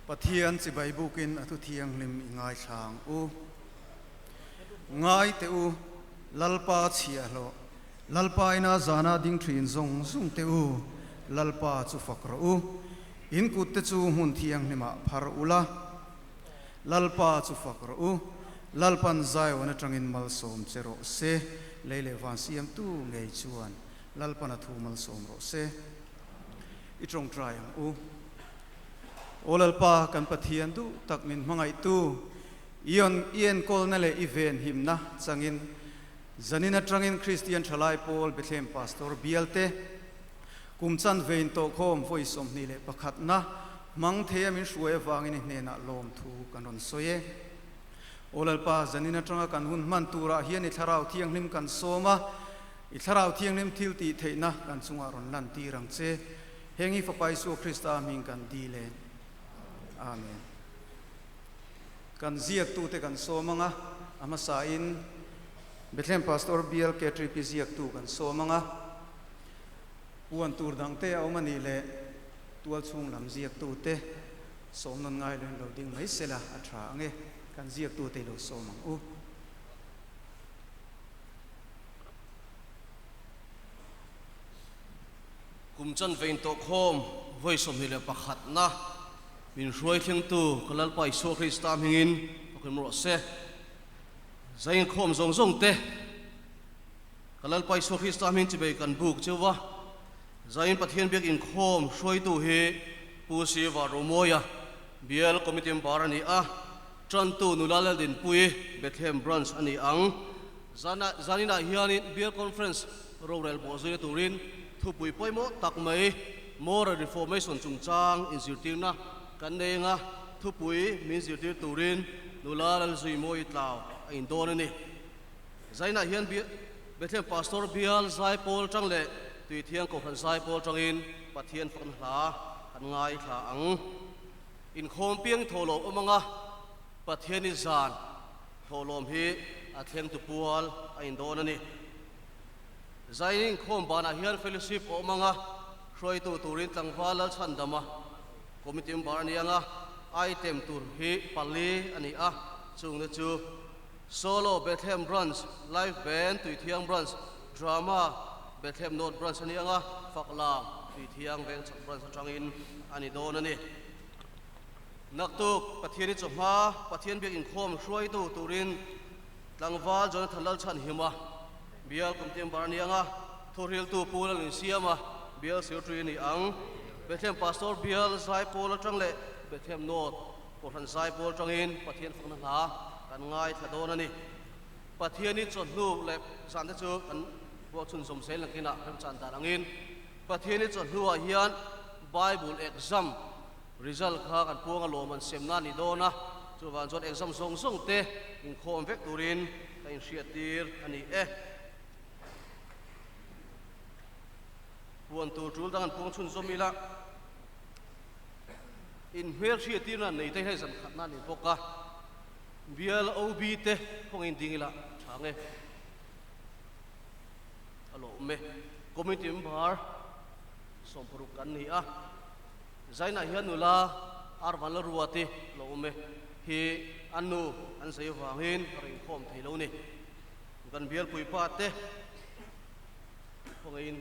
Pathian chibai bukin a thu thianghlim i ngaithla ang u. Ngai teh u, Lalpa chhiahhlawh, Lalpa ina zana ding thin zawng zawng teh u, Lalpa chu fak rawh u. In kut te chu hmun thianghlimah phar u la, Lalpa chu fak rawh u. Lalpan Zion atangin malsawm che rawh se, lei leh van siamtu ngei chuan Lalpan a thu malsawm rawh se. I tawngtai ang u. Aw Lalpa, kan Pathian duh tak min hmangaihtu, i i enkawlna leh i venhimna changin zanin atangin Kristian Thalai Pawl Bethlehem Pastor bialte kum chan vein tawhkhawm vawi 21na hmang theia min hruai avangin i hnenah lawmthu kan rawn sawi e. Aw Lalpa, zanin atanga kan hun hman turah hian i Thlarau Thianghlim kan sawm a, i Thlarau Thianghlim thil tih theihna kan chungah rawn lantir ang che. Heng hi Fapa Isua Krista hming kan dil e. Amen. Kan ziaktute kan sawm ang a, a hmasain Bethlehem Pastor Bial KTP ziaktu kan sawm ang a, puan tur dangte a awm a nih leh tualchhung lam ziaktute sawm nawn ngai loin lo ding mai sela a tha ang e, kan ziaktute i lo sawm ang u. Kum chan vein tawh khawm vawi 21na min hruai thlengtu ka Lalpa Isua Krista hmingin ka rawh se. Zain khawm zawng zawng te ka Lalpa Isua Krista hming chibei kan buk cheuva Zain Pathian biak inkhawm hruaitu hi Pu Siva Romawia Bial Committee Member a ni a, Tantu Nula Laldinpui Bethlehem Branch a ni ang. Zana zaninah hianin Bial Conference rorel bawh zuina turin thupui pawimawh tak mai Moral Reformation chungchang inzirtirna kan nei anga thupui min zirtir turin Nula Lalzuimawi Tlau a indawn a ni. Zainah hian Bethlehem Pastor Bial Zaipawl tang leh Tuithiang Kohhran Zaipawl tangin Pathian fakna hla kan ngaithla ang. Inkhawm piang thawhlawm awm anga Pathiani zan thawhlawm hi a thleng tu pual a indawn a ni. Zain inkhawm banah hian fellowship a awm anga hruaitu turin tlangval Lalchhandama committee member a ni anga item tur hi pali a ni a, chungte chu Solo Bethlehem Branch, Live Band Tuithiang Branch, Drama Bethlehem North Branch a ni anga Faklam Tuithiang Vengchhak Branch atangin a ni dawn a ni. Naktuk Pathiani chawhma Pathian biak inkhawm hruaitu turin tlangval Jonathan Lalchhanhima Bial Committee Member a ni anga thuhriltu Pu Lalnunsiama Bial Secretary a ni ang. Bethlehem Pastor Bial Zaipawl atang leh Bethlehem North Kohhran Zaipawl atangin Pathian fakna hla kan ngaithla dawn a ni. Pathiani chawhnu leh zan te chu kan ruah chhunzawm zel nakinah remchan dan angin Pathiani chawhnuah hian Bible exam result kha kan puang a lawm an semna a ni dawn a, chuvang chuan exam zawng zawng te inkhawm vek turin ka inhriattir a ni e. Puan tur tul dang an puang chhunzawm ila in hmel hriattirna nei te hei zan khatna a ni bawk a, Bial OB te khawngin ding ila tha nge a lawm e. Committee member 60 kan ni a, Zainah hian nula Arvan la ruati lo awm e hi an nu an zei avangin a rawn inkhawm thei lo ni. Kan bialpui pa te khawngaihin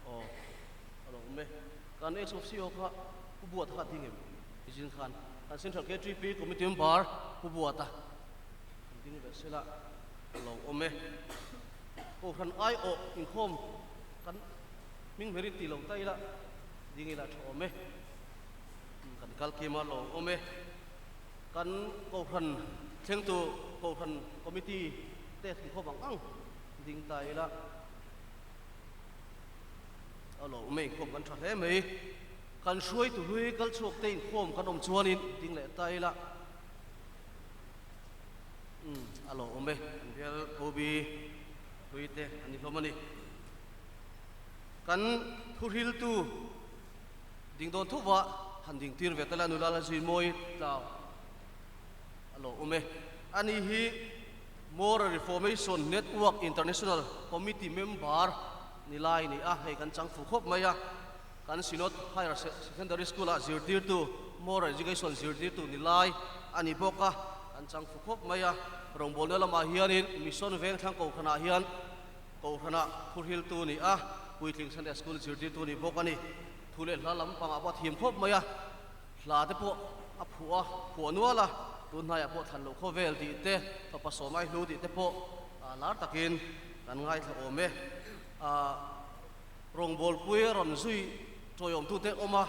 aw a lo awm e. Kan ex officio kha Pu Buata kha a ding em? Izin khan kan Central KTP Committee member Pu Buata kan ding ve sela a lo awm e. Kohhran aiawh inkhawm kan hming hmerin tih lo ta ila ding ila tha awm e. Kan kal kim a lo awm e. Kan kohhran thlengtu kohhran committee te inkhawm ang ang ding ta ila a lo awm e. Inkhawm kan tha hle mai. Kan hruaitu hlui kal chhuak te inkhawm kan awm chuanin ding leh ta ila a lo awm e. Kan bial OB hlui te an ni hlawm a ni. Kan thuhriltu ding dawn thuva han ding tir ve tala nula la zui mawi tlau a lo awm e. Ani hi Moral Reformation Network International Committee member ni lai ni a, hei kan chang fu khawp mai a. Kan Synod Higher Secondary School-ah zirtirtu, Moral Education zirtirtu ni lai a ni bawk a, kan chang fu khawp mai a. Rawngbawlna lamah hianin Mission Vengthlang Kohhranah hian Kohhranah thuhriltu ni a, Puitling Sunday School zirtirtu ni bawk a ni. Thu leh hla lampangah pawh a thiam khawp mai a, hla te pawh a phuah a, phuah nual a, tun hnaiah pawh thlan loh khawvel tih te, fapa sawmai hlu tih te pawh lar takin kan ngaithla awm e. Rawngbawlpui a rawn zui tawiawmtute awm a,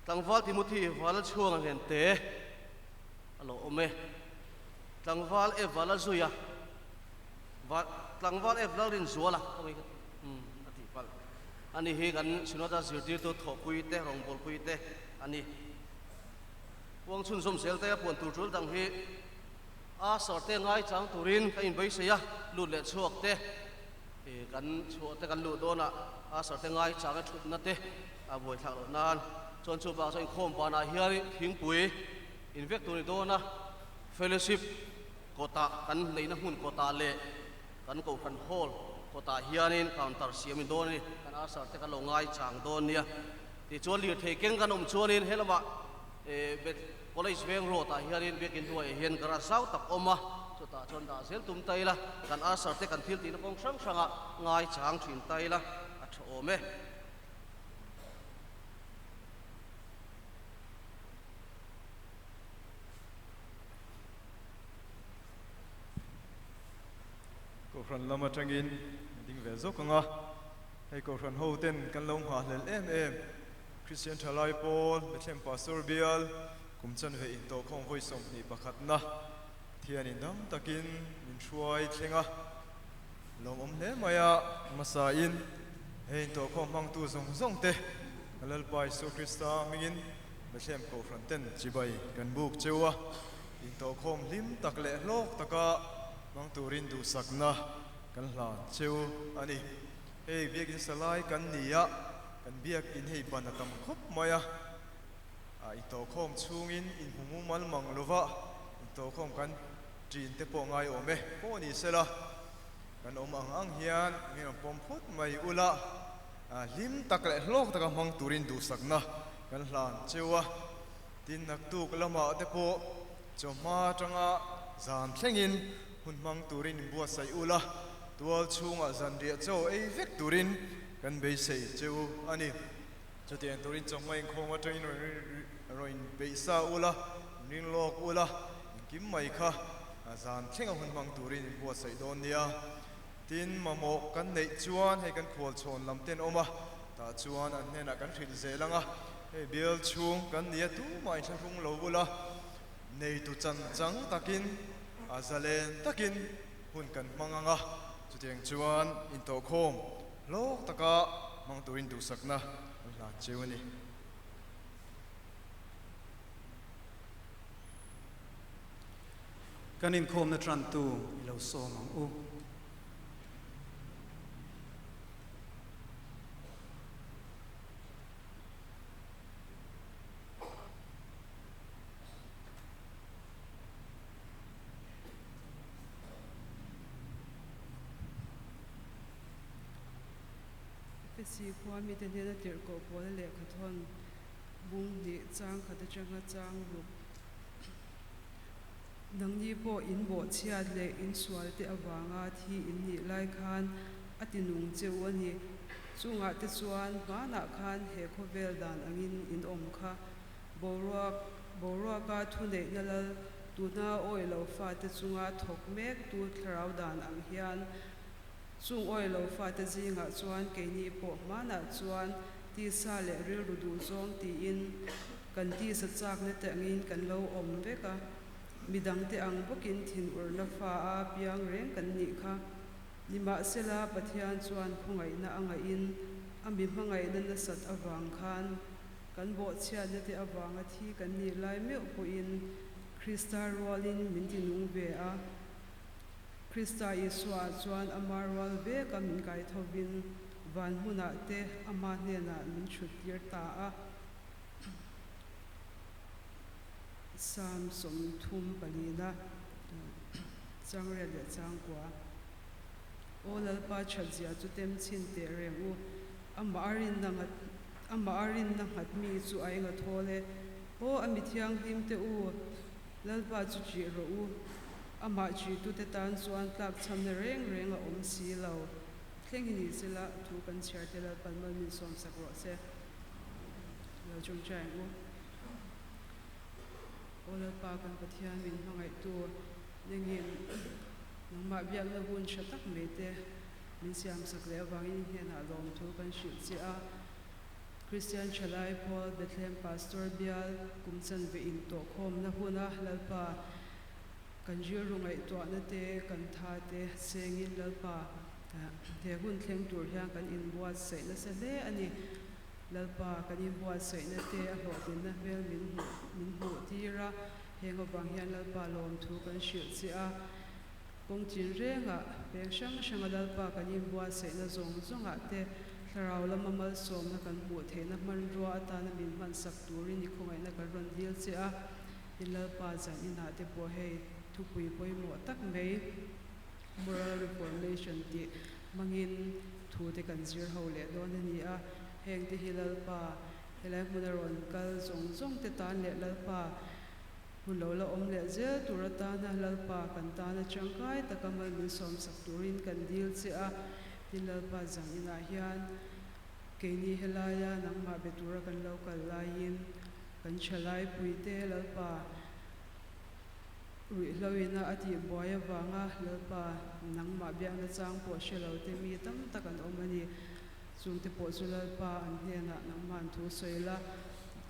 tlangval Timothy Vala chhuang a hnen te a lo awm e. Tlangval Ev Vala zui a, Tlangval Ev Lalrinzuala ka ngei ka a tih palh. Ani hi kan Synod-a zirtirtu thawhpui te, rawngbawlpui te a ni. Puang chhunzawm zel te a puan tur tul dang hi a sawrte ngaichang turin ka inbeisei a, lut leh chhuak te. Kan chhuah te kan luh dawnah a sarte ngai changa thutna te a buaithlak loh nan chuan chu bakah chuan inkhawm banah hian thingpui in vek tur a ni dawn a, fellowship kawtah kan neihna hmun kawtah leh kan kohhran hall kawtah hianin counter siam a ni dawn a ni, kan usher te kan lo ngai chang dawn nia. Tichuan lirthei keng kan awm chuanin helamah College veng road ah hianin biakin hnuaiah hian garage zau tak awm a, chutah chuan dah zel tum ta ila, kan usher te kan thil tihna kawng hrang hrangah ngai chang thin ta ila a tha awm e. Kohhran lam atangin ding ve zawk ang a, hei Kohhran ho ten kan lo nghahhlelh em em. Kristian Thalai Pawl, Bethlehem Pastor Bial, kum chanve intawhkhawm vawi 21na Pathian in dam takin min hruai thleng a, lawmawm hle mai a, hmasain he intawhkhawm hmangtu zawng zawng te ka Lalpa Isua Krista hmingin Bethlehem Kohhran ten chibai kan buk cheu a, intawhkhawm hlim tak leh hlawk taka hmang turin duhsakna kan hlan cheu a ni. Hei biakin salai kan ni a, kan biakin hei ban a tam khawp mai a, ah intawhkhawm chhungin inhmu mumal mang lova intawhkhawm kan ṭin te pawh ngai awm e pawh ni sela, kan awm ang ang hian min rawn pawm phawt mai ula, ah hlim tak leh hlawk taka hmang turin duhsakna kan hlan cheu a, tin naktuk lamah te pawh chawhma atanga zan thlengin hun hmang turin inbuatsaih ula, Tual chhungah zanriah chaw ei vek turin kan beisei che u a ni. Chutiang turin chawhma inkhawm atangin rawn inpeih sa ula, inring lawk ula, inkim mai kha zan thlenga hun hmang turin inbuatsaih dawn nia. Tin, mamawh kan neih chuan hei kan khualchhawn lam ten awm a, tah chuan an hnenah kan hrilh zel ang a, hei bial chhung kan nia tumah inthlahrung lo ula, neitu chan chang takin, a zalen takin, Hun kan hmang ang a, chutiang chuan intawhkhawm hlawk taka hmang turin duhsakna an hlan cheu a ni. Kan inkhawmna tantu i lo sawm ang u. Efesi khua mite hnena tirhkoh pawla lehkhathawn bung hnih chang khat atanga chang ruk nangni pawh in bawhchhiat leh in sualte avanga thi in nih lai khan a ti nung cheu a ni. Chungah te chuan hmanah khan he khawvel dan angin in awm kha Boruak, boruaka thuneihna lal tuna awi lo fate chunga thawk mektu thlarau dan ang hian chung awi lo fate zingah chuan keini pawh hmanah chuan tisa leh rilru duh zawng tiin kan tisa chakna te angin kan lo awm vek a, midangte ang bawkin thinurna fa a piang reng kan nih kha. Nimahsela, Pathian chuan khawngaihna a ngaihin a mi hmangaihna nasat avang khan, Kan bawhchhiatna te avanga thi kan nih lai meuh pawhin Krista rualin min ti nung ve a. Krista Isua chuan ama rual veka min kai thovin van hmunah te ama hnenah min thut tir ta a. Psalm 34na changriat leh changkua. Aw Lalpa thatzia chu tem chhin teh reng u, amah a rinna ngat. Amah a rinna nghat mi chu a eng a thawl e. Aw a mi thianghlim te u, Lalpa chu ṭih rawh u. Amah ṭihtute tan chuan tlakchhamna reng reng a awm si lo. Thleng hi ni sela, thu kan chhiar te Lalpan mal min sawmsak rawh se. Lo chungchai ang u. Aw Lalpa kan Pathian min hmangaihtu nengin nangmah biakna hun hra tak mai te min siamsak leh avangin i hnenah lawmthu kan hrilh che a. Kristian Thalai Pawl Bethlehem Pastor Bial kum chanve intawhkhawmna huna Lalpa kan rilru ngaihtuahna te kan tha te sengin Lalpa he hun thleng tur hian kan inbuatsaih nasa hle a ni. Lalpa kan inbuatsaihna te a hlawhtlinna hmel min hmuh min hmuh tir a, heng avang hian Lalpa lawmthu kan hrilh che a. Kawng chin rengah peng hrang hranga Lalpa kan inbuatsaihna zawng zawngah te thlarau lama malsawmna kan hmuh theihna hmanrua atana min hmansak turin i khawngaihna kan rawn dil che a. Tin Lalpa zan inah te pawh hei thupui pawimawh tak mai Moral Reformation tih hmangin thu te kan zir ho leh dawn a ni a. Heng te hi Lalpa helai hmuna rawn kal zawng zawng te tan leh Lalpa hun lo la awm leh zel tur atana Lalpa kan tana tangkai taka mal min sawmsak turin kan dil che a. Tin Lalpa zan inah hian keini helaia nangmah be tura kan lo kal laiin kan thalai puite Lalpa Ruihhloina a tih buai avanga Lalpa nangmah biakna chang pawh hre lo te mi tam tak an awm a ni. Chungte pawh chu Lalpa an hnenah nangmahn thu sawi la,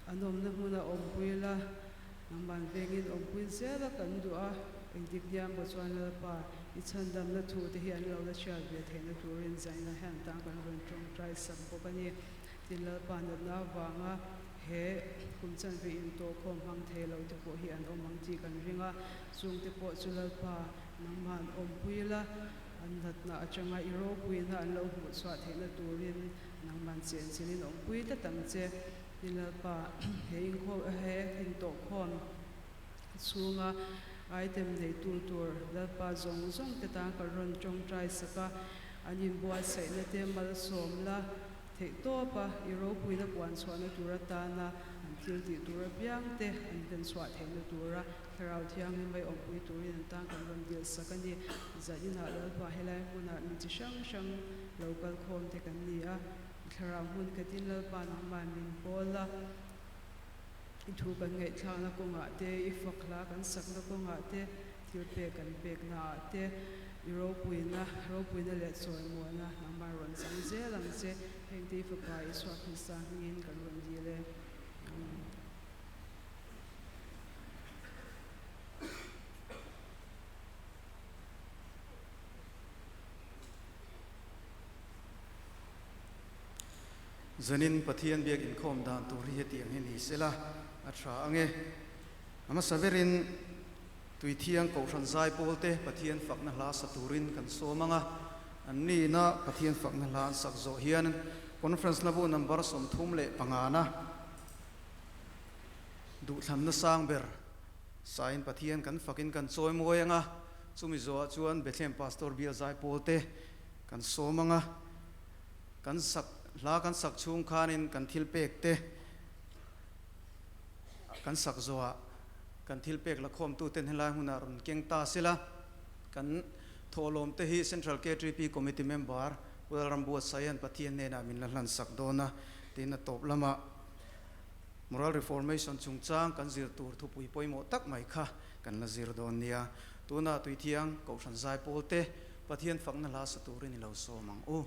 an awmna hmuna awmpui la, nangmahn vengin awmpui zel a kan duh a, engtik hian pawh chuan Lalpa i chhandamna thu te hi an lo la hriat ve theihna turin zaina hian tang kan rawn tawngtai sak bawk a ni. Tin Lalpa natna avanga He kum chanve intawhkhawm hmang thei lo te pawh hi an awm ang tih kan ring a, chung te pawh chu Lalpa nangmah an awmpui la, an natna atanga i ropuina an lo hmuh chhuah theihna turin nangman chenchilhin awmpui tlat ang che. Tin Lalpa he inkhawm he intawhkhawm chhunga item neitu tur Lalpa zawng zawng te tan kan rawn tawngtai sak a, an inbuatsaihna te malsawm la, Theih tawp a, i ropuina puan chhuahna tur atana an thil tih tur apiang te an hlen chhuah theihna tura Thlarau Thianghlim mai awmpui turin an tan kan rawn dil sak a ni. Zan inah Lalpa helai hmunah mi chi hrang hrang lo kal khawm te kan ni a, i Thlarau hmun khatin Lalpa nangmah min pawl a, i thu kan ngaihthlakna kawngah te, i fak hla kan sakna kawngah te, Thil pek kan pekna ah te i ropuina, ropuina leh chawimuana nangmah rawn chang zel ang che. Heng te i Fapa Isua Krista hmingin kan rawn dil e. Amen. Zanin Pathian biak inkhawm dan tur hi hetiang hi ni sela a tha ange. A hmasa berin Tuithiang Kohhran Zaipawlte Pathian fakna hla sa turin kan sawm ang a, an nihna Pathian fakna hla an sak zawh hian Conference na bu number 35 na duhthlanna sang ber sain Pathian kan fakin kan chawi mawi ang a, chumi zawhah chuan Bethlehem Pastor Bial Zaipawlte kan sawm ang a, kan sak hla kan sak chhung khanin kan thil pek te kan sak zawhah kan thil pek la khawmtuten helai hmunah rawn keng ta sela, kan thawhlawm te hi Central KTP Committee member Pu Lalrambuatsaia Pathian hnenah min la hlan sak dawn a, tiin a tawp lamah Moral Reformation chungchang kan zir tur thupui pawimawh tak mai kha kan la zir dawn nia. Tunah Tuithiang Kohhran Zaipawl te Pathian fakna hla sa turin i lo sawm ang u.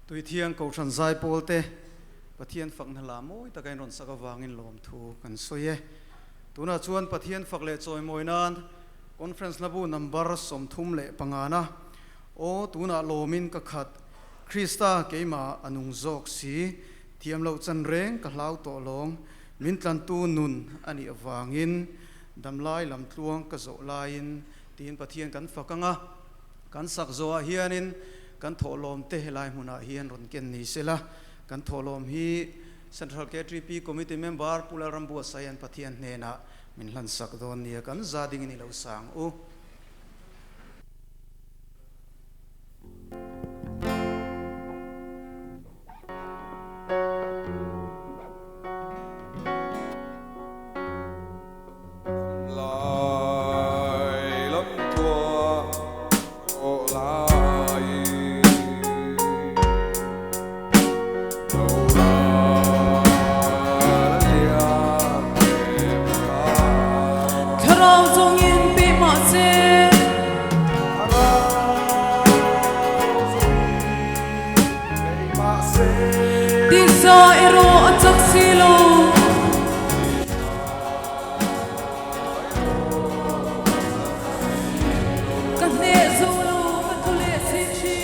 Tuithiang Kohhran Zaipawl te Pathian fakna hla mawi taka in rawn sak avangin lawmthu kan sawi e. Tunah chuan Pathian fak leh chawimawi nan Conference hlabu number 35 na Aw tunah lawmin ka khat, Krista keimah a nung zawk si, thiam loh chan reng ka hlau tawh lawng, min tlantu nun a nih avangin damlai lamtluang ka zawh laiin tiin Pathian kan fak ang a. Kan sak zawhah hianin kan thawhlawm te helai hmunah hian rawn ken ni sela, kan thawhlawm hi Central KTP Committee member Pu Lalrambuatsaia'n Pathian hnenah min hlan sak dawn nia kan za dingin i lo sang u. Thlarau zawngin pe mah se. Tisa erawh a chak si lo. Ka hneh zo lo, ka tlu leh si ṭhin.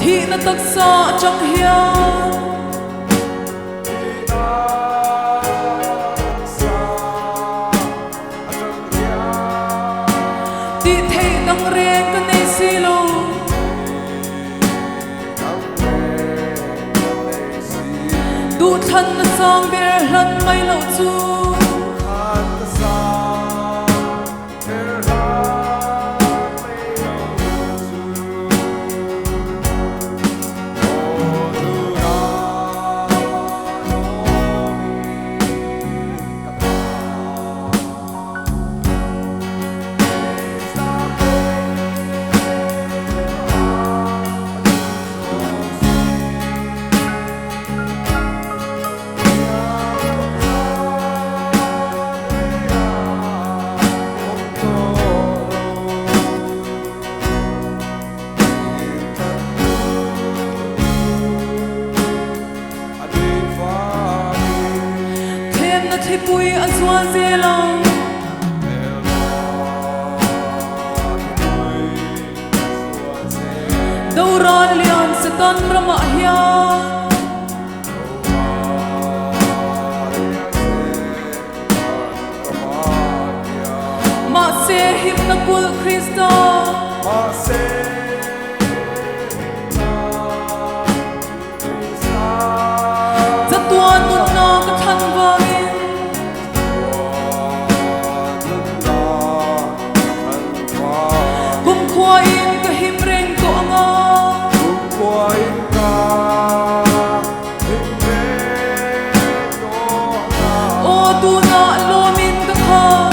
Thihna taksa atang hian. Tih theih dang reng ka nei si lo. Duhthlanna sang ber hlan mai loh chu. Thlemna thlipui a zual zel ang. Doral lian Satan ramah hian. Mahse himna kulh Krista. Chatuan nunna ka thlan vangin. Kumkhua in ka him reng tawh anga. Aw tunah lawmin ka khat.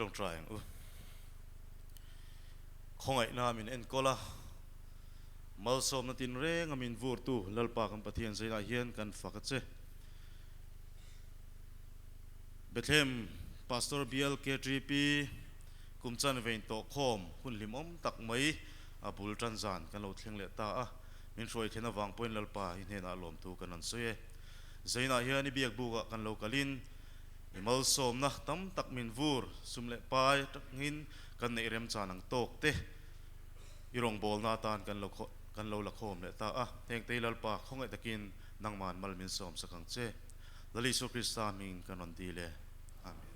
Tawngtai ang u. Khawngaihna min enkawl a, malsawmna tinreng a min vurtu Lalpa kan Pathian zailah hian kan fak a che. Bethlehem Pastor Bial KTP kum chan vein tawh khawm hun hlimawm tak mai a bul tan zan kan lo thleng leh ta a, min hruai thlen avang pawhin Lalpa i hnenah lawmthu kan rawn sawi e. Zainah hian i biak bukah kan lo kalin i malsawmna tam tak min vur sum leh pai atangin kan neih remchan ang tawk te i rawngbawlna atan kan lo kan lo la khawm leh ta a. Heng te i Lalpa khawngaih takin nangman mal min sawm sak ang che. Lal Isua Krista hming kan rawn dil e. Amen.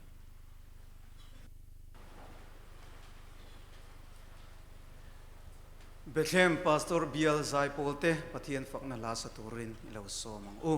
Bethlehem Pastor Bial Zaipawl te Pathian fakna hla sa turin i lo sawm ang u.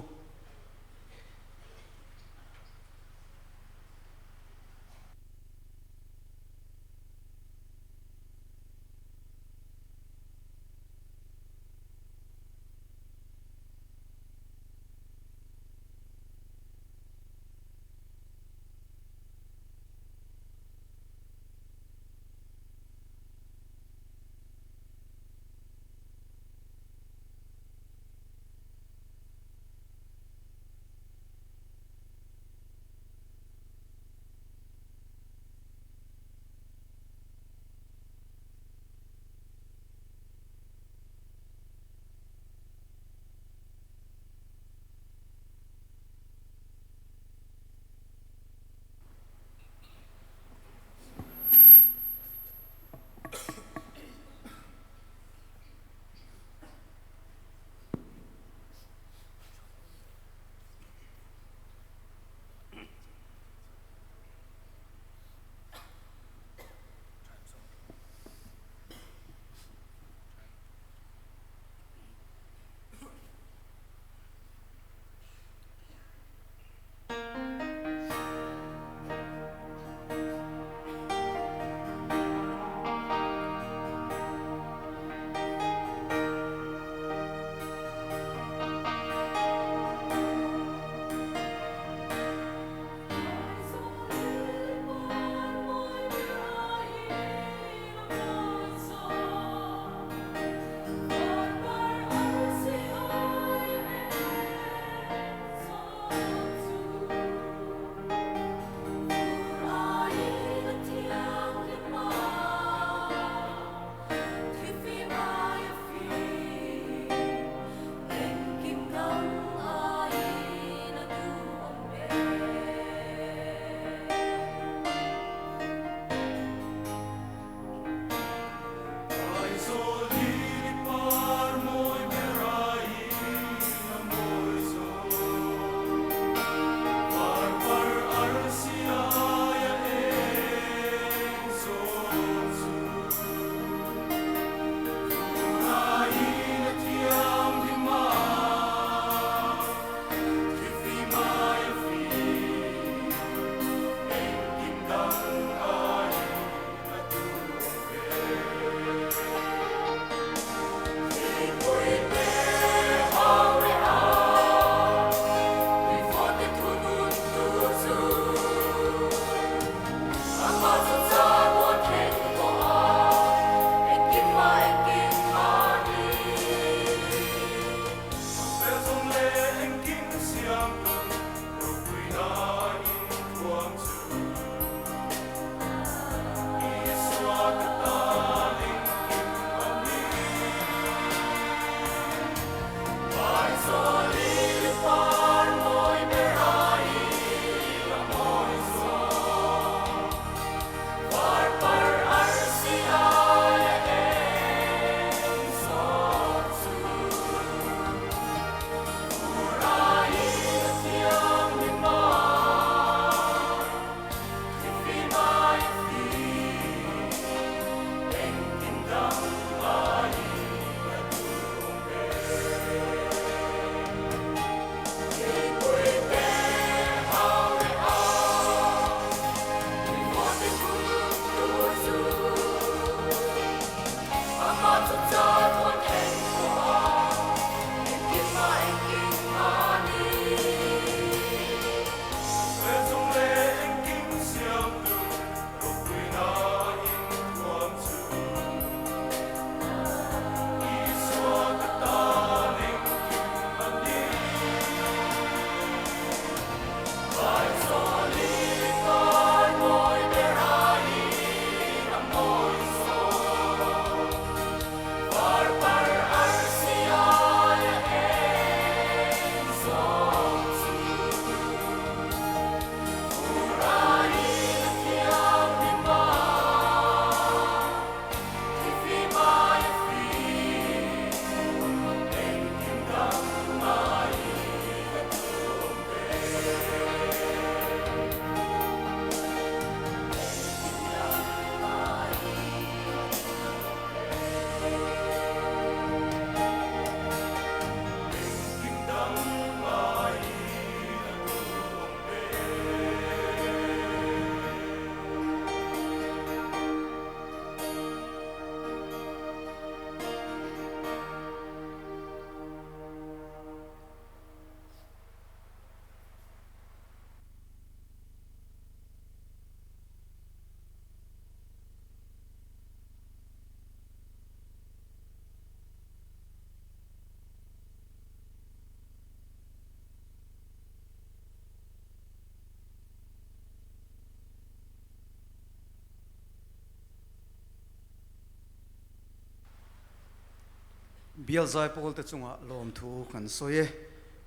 Bial zaipawl te chungah lawmthu kan sawi e.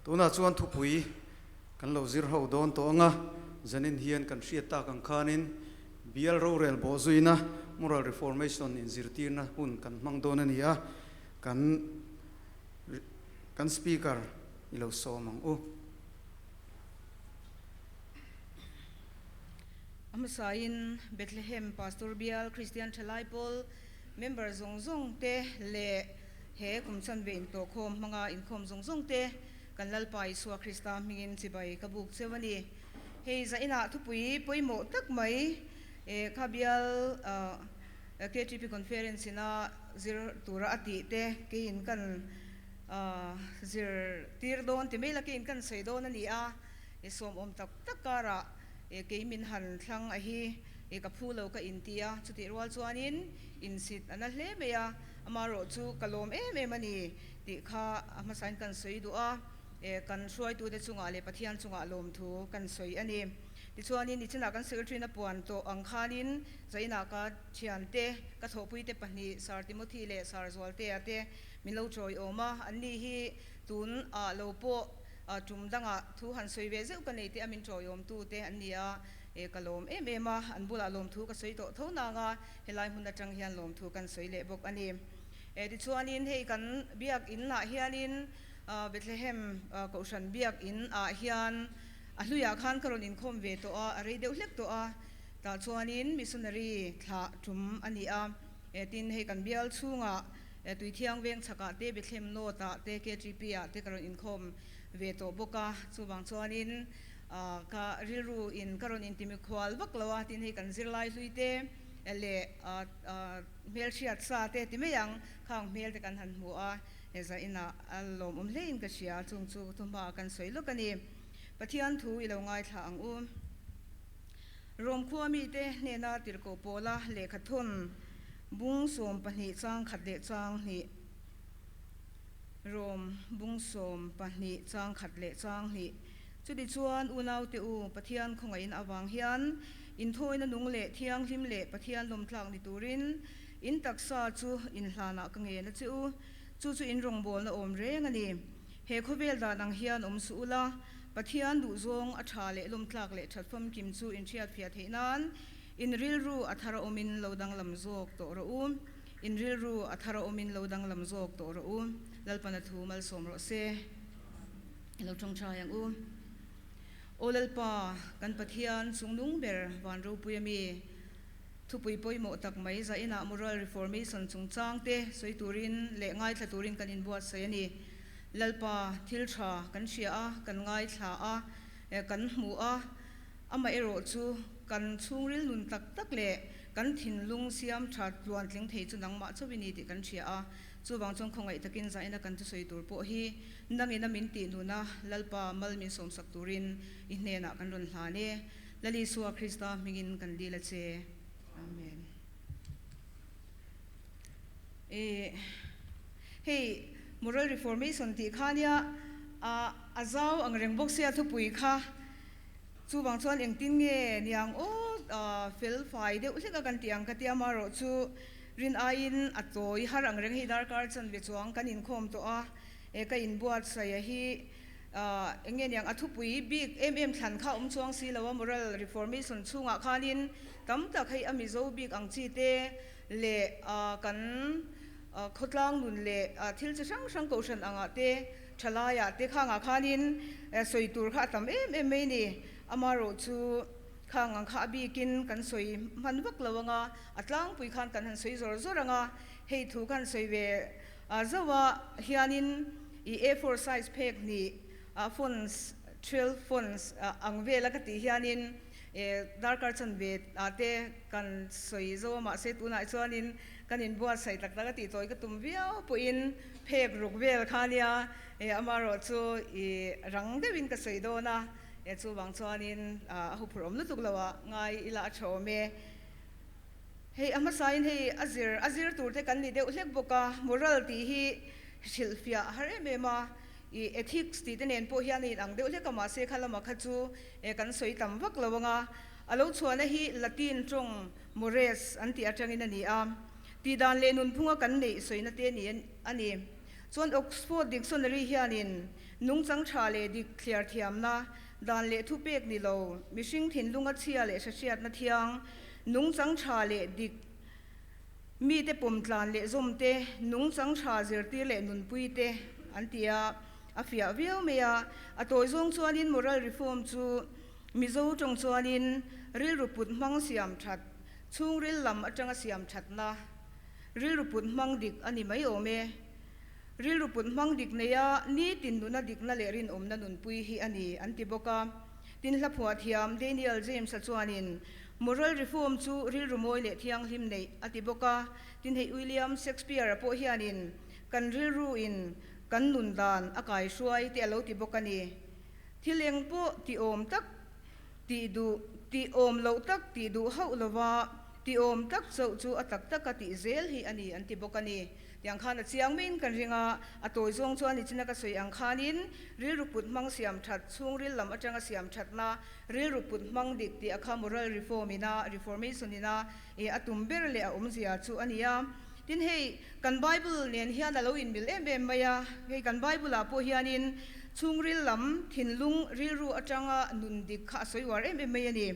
Tunah chuan thupui kan lo zir ho dawn tawh ang a, zanin hian kan hriat tak ang khanin Bial rorel bawhzuina, Moral Reformation, inzirtirna hun kan hmang dawn a ni a, kan kan Speaker i lo sawm ang u. A hmasain Bethlehem Pastor Bial Kristian Thalai Pawl member zawng zawng te leh he kum chanve intawhkhawm hmanga inkhawm zawng zawng te kan Lalpa Isua Krista hmingin chibai ka buk cheu a ni. Hei zainah thupui pawimawh tak mai kha bial KTP Conference ina zir tura a tih te keiin kan zir tir dawn ti mai la keiin kan sawi dawn a ni a, sawmawm tak tak karah kei min han thlang a hi ka phu lo ka inti a, chutih rual chuanin insit a na hle mai a, amaherawh chu ka lawm em em a ni tih kha a hmasain kan sawi duh a, kan hruaitute chungah leh Pathian chungah lawmthu kan sawi a ni. Tichuanin nichinah kan secretary-na puan tawh ang khanin zainah ka thiante, ka thawhpuite pahnih Sir Timothy leh Sir Zualtea te min lo chawiawm a, anni hi tun ah lo pawh tum dangah thu han sawi ve zeuh ka nei te a min chawiawmtu te an ni a, ka lawm em em a, an bulah lawmthu ka sawi tawh tho nang a, helai hmun atang hian lawmthu kan sawi leh bawk a ni. Tichuanin hei kan biak in ah hianin Bethlehem Kohhran biak in ah hian a hluiah khan ka rawn inkhawm ve tawh a, a rei deuh hlek tawh a, tah chuanin missionary thlah tum a ni a, tin hei kan bial chhungah Tuithiang veng chhakah te, Bethlehem North ah te, KTP ah te ka rawn inkhawm ve tawh bawk a, chuvang chuanin ka rilru in ka rawn intimikhual vak lo a, tin hei kan zirlai hlui te leh hmelhriat sa te ti mai ang, khang hmel te kan han hmu a, he zainah a lawmawm hle in ka hria, chung chu thuhma kan sawi lawk a ni. Pathian thu i lo ngaithla ang u. Rom khua mite hnena tirhkoh pawla lehkha thawn bung 12 chang khat leh chang hnih. Rom bung 12 chang khat leh chang hnih. Chutichuan unaute u, Pathian khawngaihin avang hian inthawina nung leh thianghlim leh Pathian lawmtlak ni turin in taksa chu inhlanah ka ngen a che u. Chu chu in rawngbawlna awm reng a ni. He khawvel dan ang hian awm suh ula, Pathian duhzawng a tha leh lawmtlak leh that famkim chu in hriatfiah theih nan in rilru a thar a awmin lo danglam zawk tawh rawh u. In rilru a thar a awmin lo danglam zawk tawh rawh u. Lalpana thu malsawm rawh se. I lo tawngtai ang u. Aw Lalpa, kan Pathian chungnung ber van ropui a mi, thupui pawimawh tak mai zainah Moral Reformation chungchang te sawi turin leh ngaithla turin kan inbuatsaih a ni. Lalpa, thil tha kan hria a, kan ngaithla a, kan hmu a, amaherawh chu kan chhungril nun tak tak leh kan thinlung siam tha tluantling thei chu nangmah chauh i ni tih kan hria a. Chuvang chuan khawngaih takin zaina kan thusawi tur pawh hi nangin a min tih nuna Lalpa mal min sawmsak turin i hnenah kan rawn hlan e. Lal Isua Krista hmingin kan dil a che. Amen. E hei Moral Reformation tih kha nia a a zau ang reng bawk sia thupui kha chuvang chuan engtin nge niang aw fel fai deuh hlek a kan tih ang ka tia amaherawh chu rin aiin a tawi har ang reng hei darkar chanve chuang kan inkhawm tawh a e ka inbuatsaih a hi eng nge niang a thupui bik em em thlan kha awm chuang si lo a Moral Reformation chhungah khanin tam tak hei a Mizo bik ang chi te leh kan khawtlang nun leh thil chi hrang hrang kohhran angah te thalaiah te khangah khanin sawi tur kha a tam em em mai ni. Amaherawh chu khang ang kha a bikin kan sawi hman vak lo anga a tlangpui khan kan han sawi zawr zawr anga hei thu khan sawi ve zauh a hianin i A4 size phek hnih fonts 12 fonts ang vela ka tih hianin Darkar chanve ah te kan sawi zo a, mahse tunah chuanin kan inbuatsaih tak tak a tih tawi ka tum viau pawhin phek ruk vel kha nia, amaherawh chu i rang deuhin ka sawi dawn a, chuvang chuanin a huphurh awm lutuk lo ah ngai ila a tha awm e. Hei a hmasain hei a zir a zir tur te kan ni deuh hlek bawk a, moral tih hi hrilhfiah a har em em a, I ethics tih te nen pawh hian a inang deuh hlek a, mahse kha lama kha chu kan sawi tam vak lo anga, a lo chhuahna hi Latin tawng mores an tih atangin a ni a, tihdan leh nunphunga kan neih sawina te ni a ni. Chuan Oxford Dictionary hianin nungchang tha leh dik thliar thiamna, dan leh thupek ni lo, mihring thinlunga chhia leh hrehriatna thiang, nungchang tha leh dik mite pawmtlan leh zawmte, nungchang tha zirtir leh nunpui te an ti a, a fiah viau mai a. A tawi zawng chuanin moral reform chu Mizo tawng chuanin rilru put hmang siam that, chhungril lam atanga siam thatna, rilru put hmang dik a ni mai awm e. Rilru put hmang dik neia nitin nuna dikna leh rinawmna nunpui hi a ni an ti bawk a. Tin hla phuah thiam Daniel James-a chuanin moral reform chu rilru mawi leh thianghlim neih a ti bawk a. Tin hei William Shakespeare-a pawh hianin kan rilruin kan nun dan a kaihruai te a lo ti bawk a ni. Thil eng pawh ti awm tak tih duh, tih awm loh tak tih duh hauh lova ti awm tak chauh chu a tak taka tih zel hi a ni an ti bawk a ni. Tiang khan a chiang maiin kan ring a, a tawi zawng chuan nichina ka sawi ang khanin rilru put hmang siam that, chhungril lam atanga siam thatna rilru put hmang dik tih a kha moral reform ina, reformation ina e a tum ber leh a awmzia chu a ni a. Tin hei kan Bible nen hian a lo inmil em em mai a, hei kan Bible ah pawh hianin chhungril lam thinlung rilru atanga nun dik kha a sawi uar em em mai a ni.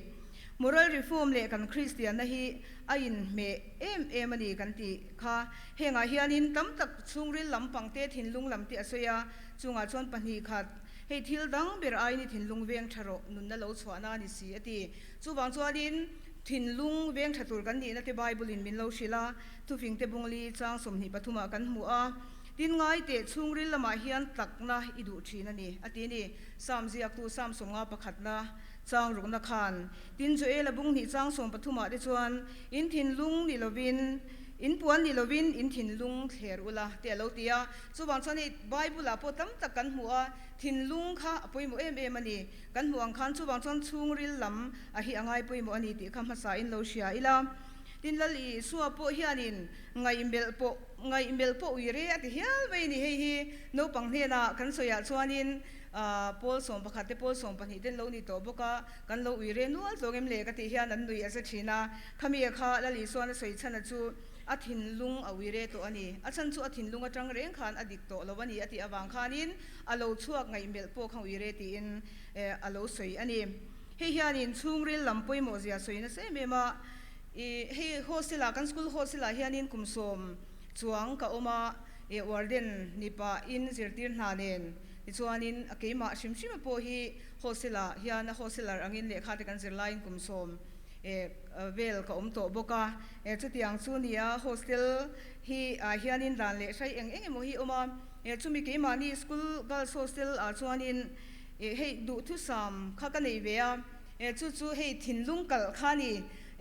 Moral reform leh kan Kristianna hi a inhmeh em em a ni kan tih kha. Hengah hianin tam tak chhungril lam pangte thinlung lam te a sawi a, chungah chuan pahnih khat, hei thil dang ber aiin i thinlung veng tha rawh, nunna lo chhuahna a ni si a ti. Chuvang chuanin thinlung veng tha tur kan nihna te Bible in min lo hrilh a, thufing te bungli chang 23 ah kan hmu a, Tin ngai teh chhungril lamah hian takna i duh thin a ni, a ti ni. Sam ziaktu Sam 51 pakhatna chang rukna khan tin Joel a bung hnih chang 13 ah te chuan in thinlung ni lovin, in puan ni lovin in thinlung thler ula te a lo ti a. Chuvang chuan hei Bible ah pawh tam tak kan hmu a, thinlung kha a pawimawh em em a ni. Kan hmuh ang khan chuvang chuan chhungril lam a hi a ngai pawimawh a ni tih kha hmasa in lo hria ila. Tin Lal Isua pawh hianin ngaihmelh pawh ngaihmelh pawh ui re a ti hial mai a ni. Hei hi naupang hnenah kan sawiah chuanin pawl 11 te pawl 12 te an lo ni tawh bawk a, kan lo ui re nual tlawng em le ka tih hian an nui a za thin a. Khami a kha Lal Isuan a sawi chhan a chu a thinlung a ui re tawh a ni. A chhan chu a thinlung atang reng khan a dik tawh lo a ni a tih avang khanin a lo chhuak ngaihmelh pawh kha ui re tiin a lo sawi a ni. Hei hianin chhungril lam pawimawh zia sawi nasa em em a, i hei hostel ah kan school hostel ah hianin kum sawm chuang ka awm a, i warden ni pah in zirtir hna nen tichuanin a keimah hrim hrim a pawh hi hostel ah hian a hosteler angin lehkha te kan zir laiin kum sawm vel ka awm tawh bawk a, chutiang chu nia hostel hi ah hianin dan leh hrai eng eng emaw hi awm a, chumi keimahni school girls hostel ah chuanin hei duhthusam kha ka nei ve a, chu chu hei thinlung kalh kha a ni.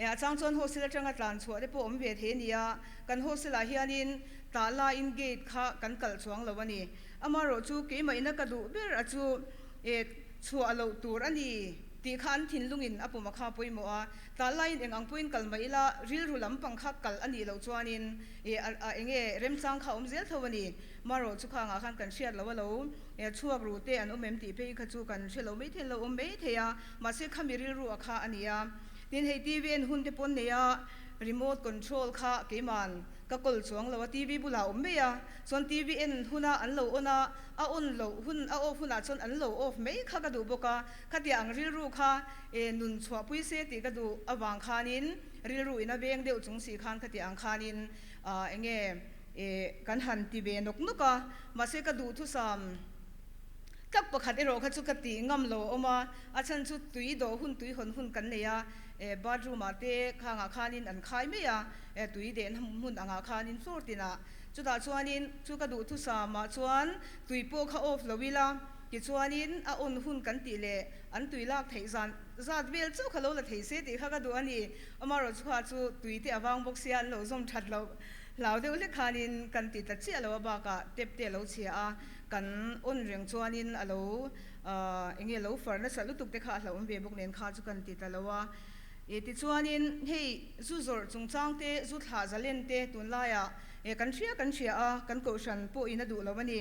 A chang chuan hostel atanga tlan chhuah te pawh awm ve thei a ni a, kan hostel ah hianin tah laiin gate kha kan kalh chuang lo a ni. Amaherawh chu keimah ina ka duh ber a chu chhuah loh tur a ni tih kha an thinlungin a pawm a kha pawimawh a, tah laiin eng ang pawhin kal mai ila rilru lampang kha kalh a nih loh chuanin a enge remchang kha a awm zel tho a ni. Amaherawh chu khangah khan kan hriat loh a lo chhuak ru te an awm em tih phei kha chu kan hre lo mai thei lo awm mai thei a, mahse khami rilru a kha a ni a. Tin hei TV en hun te pawn nei a, remote control kha keiman ka kawl chuang lo a, TV bulah a awm mai a, chuan TV en huna an lo on a, a on loh hun a off hunah chuan an lo off mai kha ka duh bawk a, khatiang ang rilru kha e nun chhuahpui se tih ka duh avang khanin rilru in a veng deuh chung si khan khatiang ang khanin eng nge e kan han ti ve nawk nawk a, mahse ka duhthusam Tak pakhat erawh kha chu ka tih ngam lo a awm a, a chhan chu tui dawh hun tui hawn hun kan nei a, bathroom ah te khangah khanin an khai mai a, tui dehna hmun angah khanin floor tinah chutah chuanin chu ka duhthusam ah chuan tui pawh kha off lo ila tichuanin a on hun kan tih leh an tui lak theih zan zat vel chauh kha lo la thei se tih kha ka duh a ni. Amaherawh chu kha chu tui te a vang bawk sia an lo zawm that loh hlau deuh hlek khanin kan ti ta chiah lo a bakah tap te a lo chhia a. Kan on reng chuanin a lo eng nge lo far nasa lutuk te kha a hlauhawm ve bawk nen kha chu kan ti ta lo a. E tichuanin hei zu zawrh chungchang te, zu thlah zalen te tunlaiah e kan hria kan hria a, kan kohhran pawhin a duh lo a ni.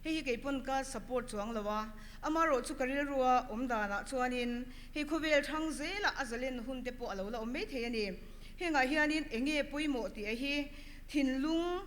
Hei hi keipawn ka support chuang lo a, amaherawh chu ka rilrua awm danah chuanin hei khawvel thang zelah a zalen hun te pawh a lo la awm mai thei a ni. Hengah hianin eng nge pawimawh tih a hi thinlung.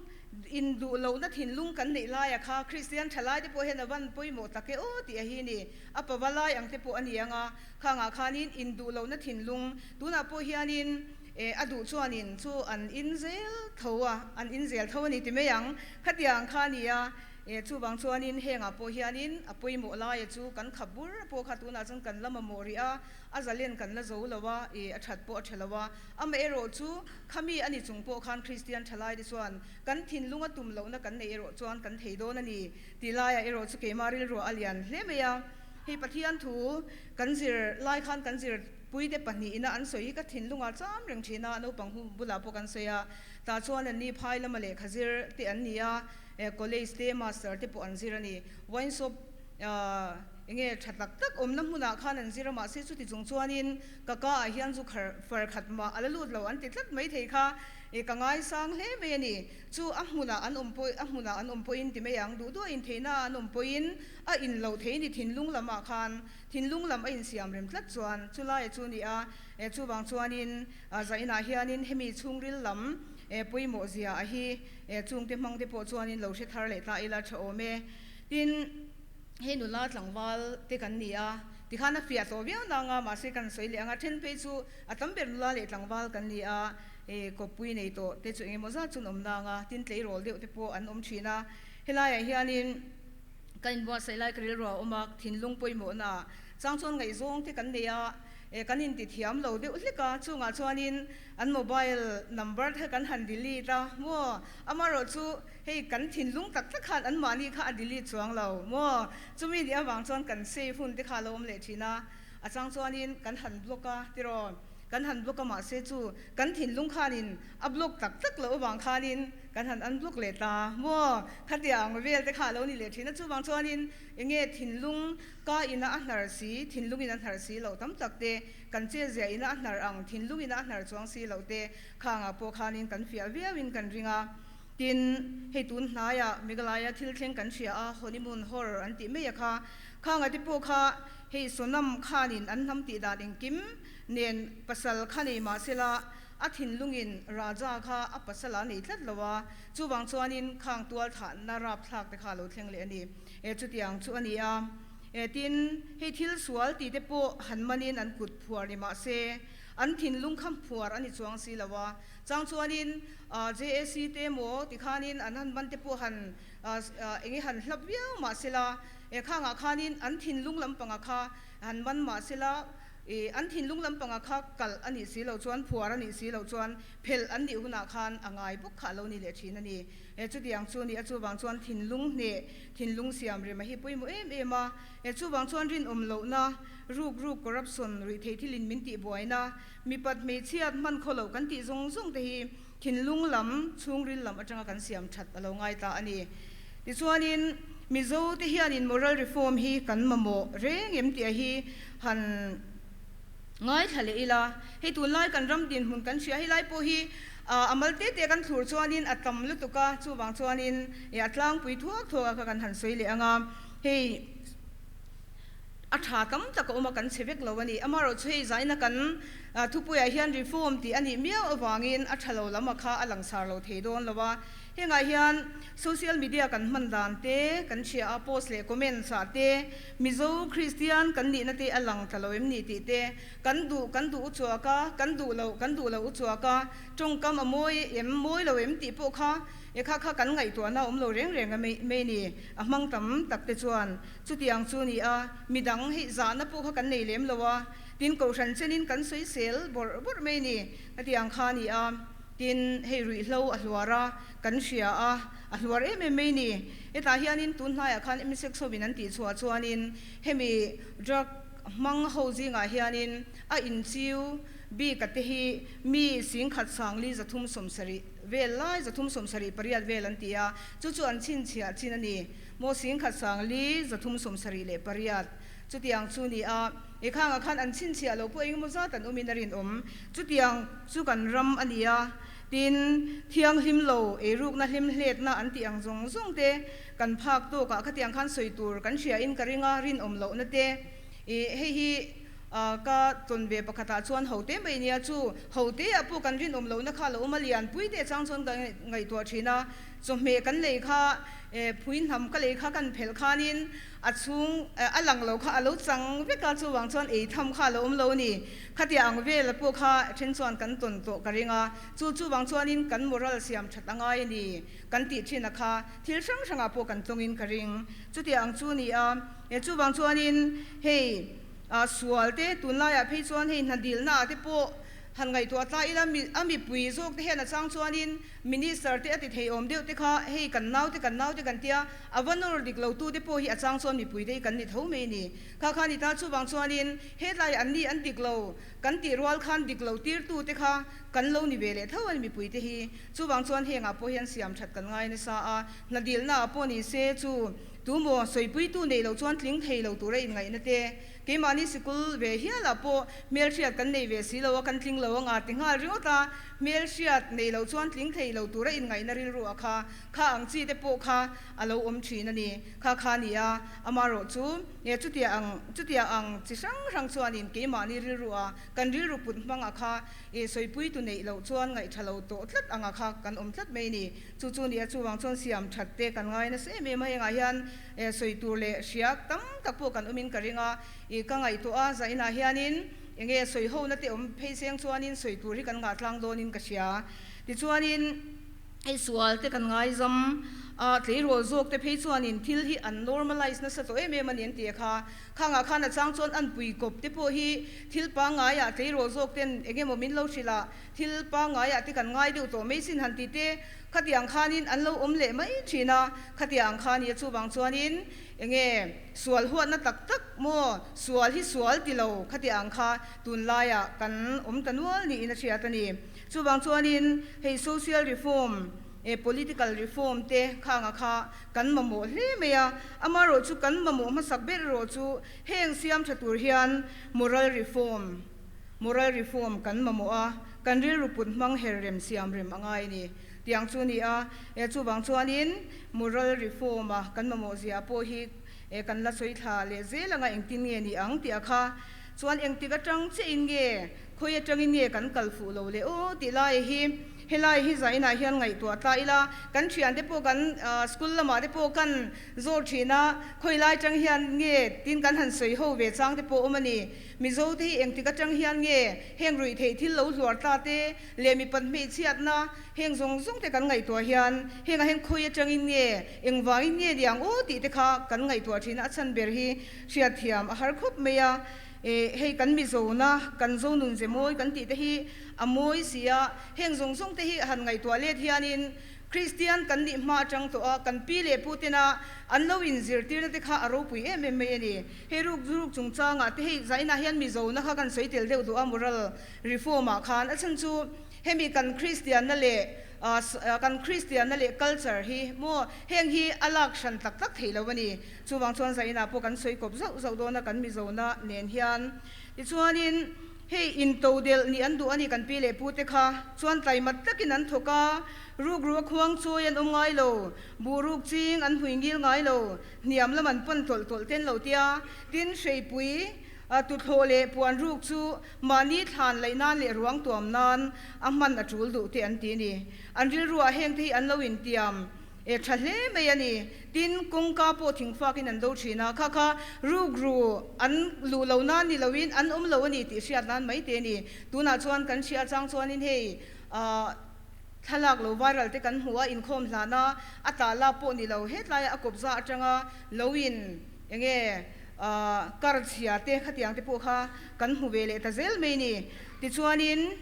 Induh lohna thinlung kan neih laia kha Kristian thalai te pawh hian a van pawimawh tak e aw tih a hi ni. A pava lai ang te pawh a ni ang a, khangah khanin induh lohna thinlung tunah pawh hianin eh a duh chuanin chu an in zel tho a, an in zel tho a ni ti mai ang. Khatiang kha a ni a, eh chuvang chuanin hengah pawh hianin a pawimawh laia chu kan khap bur pawh kha tunah chuan kan la mamawh rih a, a zalen kan la zo lo a, eh a that pawh a tha lo a. Amaherawhchu Khami a ni chung pawh khan Kristian thalaite chuan kan thinlunga tum lohna kan neih erawh chuan kan thei dawn a ni tih laiah erawh chu keimah rilruah a lian hle mai a. Hei Pathian thu kan zir lai khan kan zir puite pahnihin a an sawi hi ka thinlungah cham reng thin a, naupang hu bulah pawh kan sawi a, tah chuan an ni phai lama lehkha zir te an ni a, college te master te pawh an zir a ni. Wine shop enge tha tak tak awmna hmunah khan an zir a, mahse chuti chung chuanin Ka ka ah hian zu khar far khat mah a la lut lo an ti tlat mai thei kha i ka ngaisang hle mai a ni. Chu a hmunah an awm pawh a hmunah an awm pawhin ti mai ang, duh duh a intheihna ah an awm pawhin a in loh thei ni thinlung lam ah khan thinlung lam a insiam rem tlat chuan chu laia chu ni a, e chuvang chuanin zainah hianin hemi chhungril lam e pawimawh zia a hi e chungte hmang te pawh chuanin lo hre thar leh ta ila tha awm e. Tin. Hei nula tlangval te kan ni a, tikhan a fiah tawh viau nang a, mahse kan sawi leh ang a, then phei chu a tam ber nula leh tlangval kan ni a, eh kawppui nei tawh te chu engemaw zat chuan awm nang a, tin tleirawl deuh te pawh an awm thin a, helaiah hianin ka inbuatsaih lai ka rilru a awm a, thinlung pawimawhna ah chang chuan ngaihzawng te kan nei a, eh kan inti thiam lo deuh hlek a, chungah chuanin an mobile number te kan han delete a maw, amaherawhchu Hei kan thinlung tak tak khan anmahni kha a delete chuang lo maw? Chumi nih avang chuan kan save hun te kha a lo awm leh thin a, a chang chuanin kan han block a tiraw? Kan han block a mahse chu kan thinlung khanin a block tak tak loh avang khanin kan han unblock leh ta maw? Khatia ang vel te kha a lo ni leh thin a, chuvang chuanin enge thinlung ka ina a hnar si, thinlung in a hnar si loh tam tak te, kan chelzia ina a hnar ang, thinlung ina a hnar chuang si loh te khangah pawh khanin kan fiah viauin kan ring a. Tin, hei tun hnaiah Meghalaya thil thleng kan hria a, honeymoon horror an tih mai a kha. Khanga te pawh kha hei Sonam khanin an hnam tih dan engkim nen pasal kha nei mah sela a thinlungin Raja kha a pasal a nei tlat lo a, chuvang chuanin khang tual thahna rapthlak te kha a lo thleng leh a ni. E chutiang chu a ni a. E tin, hei thil sual tih te pawh han manin an kut phuar ni mah se an thinlung kha phuar a ni chuang si lo a. Chang chuanin JAC te emaw tikhanin an han ban te pawh han eng nge han hlap viau mah sela, e khangah khanin an thinlung lampanga kha han ban mah sela, e an thinlung lampanga kha kalh a nih si loh chuan, phuar a nih si loh chuan phelh an nih hunah khan a ngai bawk kha a lo ni leh thin a ni. E chutiang chu ni a, chuvang chuan thinlung hneh, thinlung siam rem a hi pawimawh em em a. E chuvang chuan rinawm lohna, ruk ruk, corruption, ruihtheih thilin min tihbuaina, Mipat hmeichhiat hman khaw loh kan tih zawng zawng te hi thinlung lam, chhungril lam atanga kan siam that a lo ngai ta a ni. Tichuanin Mizo te hianin moral reform hi kan mamawh reng em tih a hi han ngaithla leh ila. Hei tunlai kan ram dinhmun kan hria helai pawh hi a mal te te kan thlur chuanin a tam lutuk a, chuvang chuanin a tlangpui thuak thuak a kha kan han sawi leh ang a. Hei. A tha tam tak a awm a, kan chhe vek lo a ni. Amaherawhchu hei zaina kan thupuiah hian reform tih a nih miau avangin a tha lo lam a kha a langsar lo thei dawn lo a. Hengah hian social media kan hman dan te kan hria a, post leh comments ah te Mizo Kristian kan nihna te a lang ta lo em ni tih te, kan duh kan duh uchuak a, kan duh loh kan duh lo uchuak a, tawngkam a mawi em mawi lo em tih pawh kha e kha kha kan ngaihtuahna a awm lo reng reng a mai ni. A hmang tam tak te chuan Chutiang chu ni a, midang hei zahna pawh kha kan nei lem lo a, tin kohhran chenin kan sawi sel bawrh bawrh mai ni, hetiang kha a ni a, tin hei ruihhlo a hluar a, kan hria a, a hluar em em mai ni. Hetah hianin tun hnaiah khan MSX hovin an tih chhuah chuanin hemi drug hmang ho zingah hianin a inchiu bik a te hi mi singkhat sangli 370 vel lai, 378 vel an ti a, chu chu an chhinchhiah chin a ni. Maw singkhat sangli 378 chutiang chu ni a, i khangah khan an chhinchhiah lo pawh engemaw zat an awmin a rinawm. Chutiang chu kan ram a ni a, tin, thianghlim lo, eirukna hlimhletna an tih ang zawng zawng te kan phak tawkah khatiang khan sawi tur kan hriain ka ring a, rinawm lohna te i hei hi ka tawn ve pakhatah chuan hote mai nia chu hoteah pawh kan rinawm lohna kha a lo awm a, lianpui te chang chuan ka ngaihtuah thin a. Chawhmeh kan lei kha phui hnam ka lei kha kan phelh khanin a chhung a lang lo kha a lo chang vek a, chuvang chuan ei tham kha a lo awm lo a ni. Khatia ang vel pawh kha then chuan kan tawn tawh ka ring a, chu chuvang chuanin kan moral siam that a ngai a ni kan tih thin a kha thil hrang hrangah pawh kan tawngin ka ring. Chutia ang chu a ni a, chuvang chuanin hei sual te tunlaiah phei chuan hei hnadilnaah te pawh han ngaihtuah ta ila a mipui zawk te hian a chang chuanin Minister te a ti thei awm deuh te kha hei kan nau te kan nau te kan tia, a va nawr dik lo tu te pawh hi a chang chuan mipui te hi kan ni tho mai a ni. Kha kha ni ta chuvang chuanin hetlai an ni an dik lo kan tih rual khan dik lo tir tu te kha kan lo ni ve leh tho a ni mipui te hi. Chuvang chuan hengah pawh hian siam that kan ngai nasa a, hna dilna ah pawh ni se chu tu maw sawipui tu neih loh chuan tling thei lo tura inngaihna te Keimahni sikul ve hialah pawh hmelhriat kan nei ve si lo a, kan tling lo anga ti nghal ringawt a, hmelhriat nei lo chuan tling thei lo tura inngaihna rilru a kha, kha ang chi te pawh kha a lo awm thin a ni. Kha kha ni a, amarawh chu nge chutia ang, chutia ang chi hrang hrang chuanin keimahni rilru a, kan rilru put hmang a kha i sawipuitu neih loh chuan ngaihtha lo tawh tlat anga kha kan awm tlat mai a ni. Chu chu ni a, chuvang chuan siam that te kan ngai nasa em em a, hengah hian sawi tur leh hriak tam tak pawh kan awmin ka ring a, ih ka ngaihtuah a, zainah hianin enge sawi hona te awm phei seng chuanin sawi tur hi kan ngah tlang dawnin ka hria. Tichuanin hei sual te kan ngaizam a, tleirawl zawk te phei chuanin thil hi an normalise nasa tawh em em a ni an ti a kha. Khangah khan a chang chuan an pui kawp te pawh hi thil pangngaiah tleirawl zawk ten enge maw min lo hrilh a, Thil pangngaiah te kan ngai deuh tawh mai sin han ti te, khatiang khanin an lo awm leh mai thin a, khatiang ang kha nia chuvang chuanin enge sual huatna tak tak maw, sual hi sual ti lo khatiang ang kha tunlaiah kan awm ta nual niin a hriat a ni. Chuvang chuanin hei social reform eh political reform te khanga kha kan mamawh hle mai a, amaherawh chu kan mamawh hmasak ber erawh chu heng siam tha tur hian moral reform, Moral reform kan mamawh a, kan rilru put hmang her rem siam rem a ngai a ni. Tiang chu a ni a, e chuvang chuanin moral reform a kan mamawh zia pawh hi e kan la sawi thla leh zel anga engtin nge ni ang tih a kha chuan engtik atang chiah in nge khawi atangin nge kan kal fuh lo leh aw tih lai hi helai hi zainah hian ngaihtuah ta ila kan thiante pawh kan school lamah te pawh kan zawr thin a khawi lai atang hian nge tin kan han sawi ho ve chang te pawh awm a ni. Mizo te hi engtik atang hian nge heng ruih theih thil lo hluar ta te leh mipat hmeichhiatna heng zawng zawng te kan ngaihtuah hian hengah hian khawi atangin nge engvangin nge ni ang aw tih te kha kan ngaihtuah thin a, a chhan ber hi hriatthiam a har khawp mai a. Hei kan Mizona kan Zonun ze mawi kan tih te hi a mawi si a, heng zawng zawng te hi han ngaihtuah let hianin Kristian kan nih hma atang tawh a, kan pi leh pu tena an lo inzirtirna te kha a ropui em em mai a ni. Hei ruk ruk chungchangah te hei zainah hian Mizona kha kan sawi tel deuh duh a moral reform ah khan a chhan chu hemi kan Kristianna leh kan Kristianna leh culture hi maw heng hi a lak hran tak tak thei lo a ni. Chuvang chuan zainah pawh kan sawi kawp zauh zauh dawn a kan Mizona nen hian. Tichuanin hei intodelh nih an duh a ni kan pi leh pu te kha chuan tlaimat takin an thawk a, rukru a khuang chawi an awm ngai lo, buh ruk ching an hmui ngil ngai lo, Hniam lam an pan tawlh tawlh ten lo tia, tin hreipui tuthlawh leh puan ruk chu mahni thlan laih nan leh ruang tuam nan a hman a tul duh te an ti ni. An rilruah heng te hi an lo intiam e tha hle mai a ni. Tin, kawngka pawh thingfak in an do thin a, kha kha ruk ru an luh lo nan ni loin an awm lo a ni tih hriat nan mai te a ni. Tunah chuan kan hria chang chuanin hei ah. Thlalak lo viral te kan hmu a, inkhawm hlana a tah lak pawh ni lo, hetlaiah a kawpza atanga lo in enge kar chhia te khatiang te pawh kha kan hmu ve leh ta zel mai ni. Tichuanin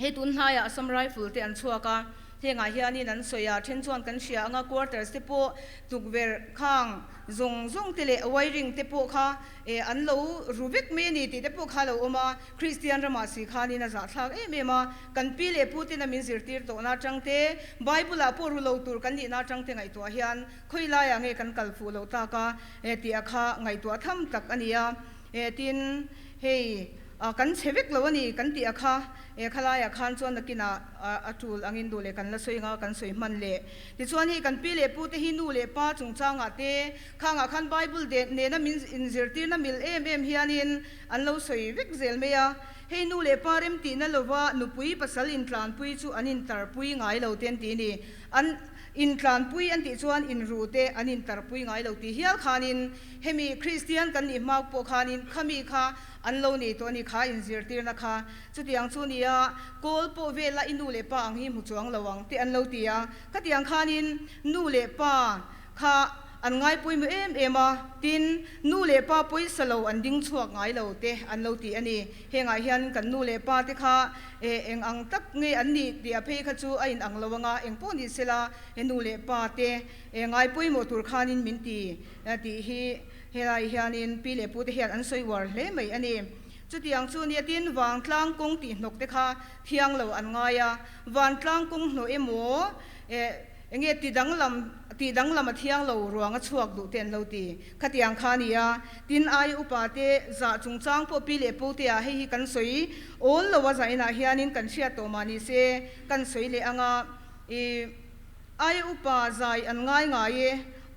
hei tun hnaiah Assam Rifle te an chhuak a, hengah hianin an sawi a, then chuan kan hria anga quarters te pawh tukverh khang zawng zawng te leh wiring te pawh kha an lo ru vek mai a ni tih te pawh kha a lo awm a, Kristian ramah si khanin a zahthlak em em a, kan pi leh pu tena min zirtir tawhna atang te, Bible-ah pawh ru lo tur kan nihna atang te ngaihtuah hian khawi laiah nge kan kal fuh loh tak a tih a kha ngaihtuah tham tak a ni a. Tin, hei kan chhe vek lo a ni kan tih a kha khalaiah khan chuan nakinah a tul angin duh leh kan la sawi anga kan sawi hman leh. Tichuan hei kan pi leh pu te hi nu leh pa chungchangah te khangah khan Bible nena min inzirtirna mil em em hianin An lo sawi vek zel mai a, hei nu leh pa rem tihna lova nupui pasal intlanpui chu an intarpui ngai lo te an ti ni. An Intlanpui an tih chuan inru te an intarpui ngai lo tih hial khanin hemi Kristian kan nih hma pawh khanin khami kha an lo nei tawh a ni kha inzirtirna kha chutiang chu nia kawl pawh vela i nu leh pa ang hi hmu chuang lo ang te an lo ti a. Khatiang khanin nu leh pa kha an ngaipawimawh em em a, tin, nu leh pa pawisa lo an ding chhuak ngai lo te an lo ti a ni. Hengah hian kan nu leh pa te kha eng ang tak nge an nih tih a phei kha chu a inang lo anga, eng pawh ni sela he nu leh pa te ngaipawimawh tur khanin min ti tih hi helai hianin pi leh pu te hian an sawi uar hle mai a ni. Chutiang chu nia tin vangtlang kawng tih hnawk te kha thiang lo an ngai a, vantlang kawng hnawh emaw enge ti danglam tih danglam a thiang lo ruang a chhuak duh te an lo ti. Khatiang kha a ni a, tin ai upa te zah chungchang pawh pi leh pu te ah hei hi kan sawi awl lo a zainah hianin kan hriat tawh mah ni se kan sawi leh anga i ai upa zai an ngai ngai e.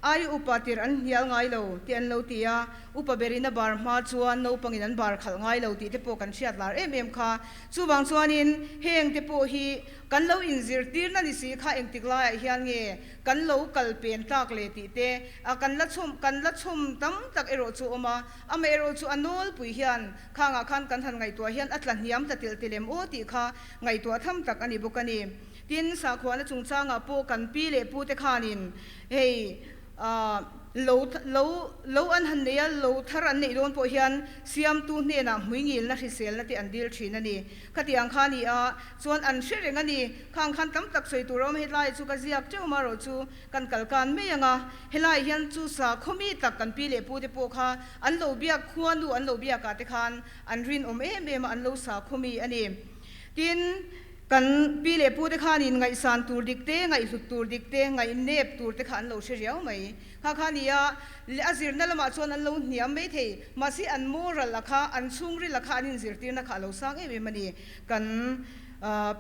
Ai upa tir an hnial ngai lo tih an lo ti a, upa berin a bar hma chuan naupangin an bar khalh ngai lo tih te pawh kan hriat lar em em kha. Chuvang chuanin heng te pawh hi kan lo inzirtirna ni si kha engtik laiah hian nge kan lo kal pen tlak le tih te a kan la chhum kan la chhum tam tak erawh chu awm a, amaherawh chu a nawlpui hian khangah khan kan han ngaihtuah hian a tla hniam ta tel tel em aw tih kha ngaihtuah tham tak a ni bawk a ni. Tin, sakhuana chungchangah pawh kan pi leh pute khanin hei lo lo lo an han nei a, lo thar an neih dawn pawh hian siamtu hnenah hmuingilna hriselna te an dil thin a ni. Khatiang kha a ni a, chuan an hre reng a ni. Khang khan tam tak sawi tur a awm, hetlai chu ka ziak teuh marawh chu kan kal kan mai ang a, helai hian chu sakhaw mi tak kan pi leh pute pawh kha an lo biak khuanu an lo biakah te khan an rinawm em em a, an lo sakhaw mi a ni. Tin, kan pi leh pute khanin ngaihsan tur dik te, ngaihhlut tur dik te, ngaihnep tur te kha an lo hre riau mai. Kha kha nia, a zirna lamah chuan an lo hniam mai thei. Mahse an moral a kha, an chhungril a kha an inzirtirna kha a lo sang em em a ni. Kan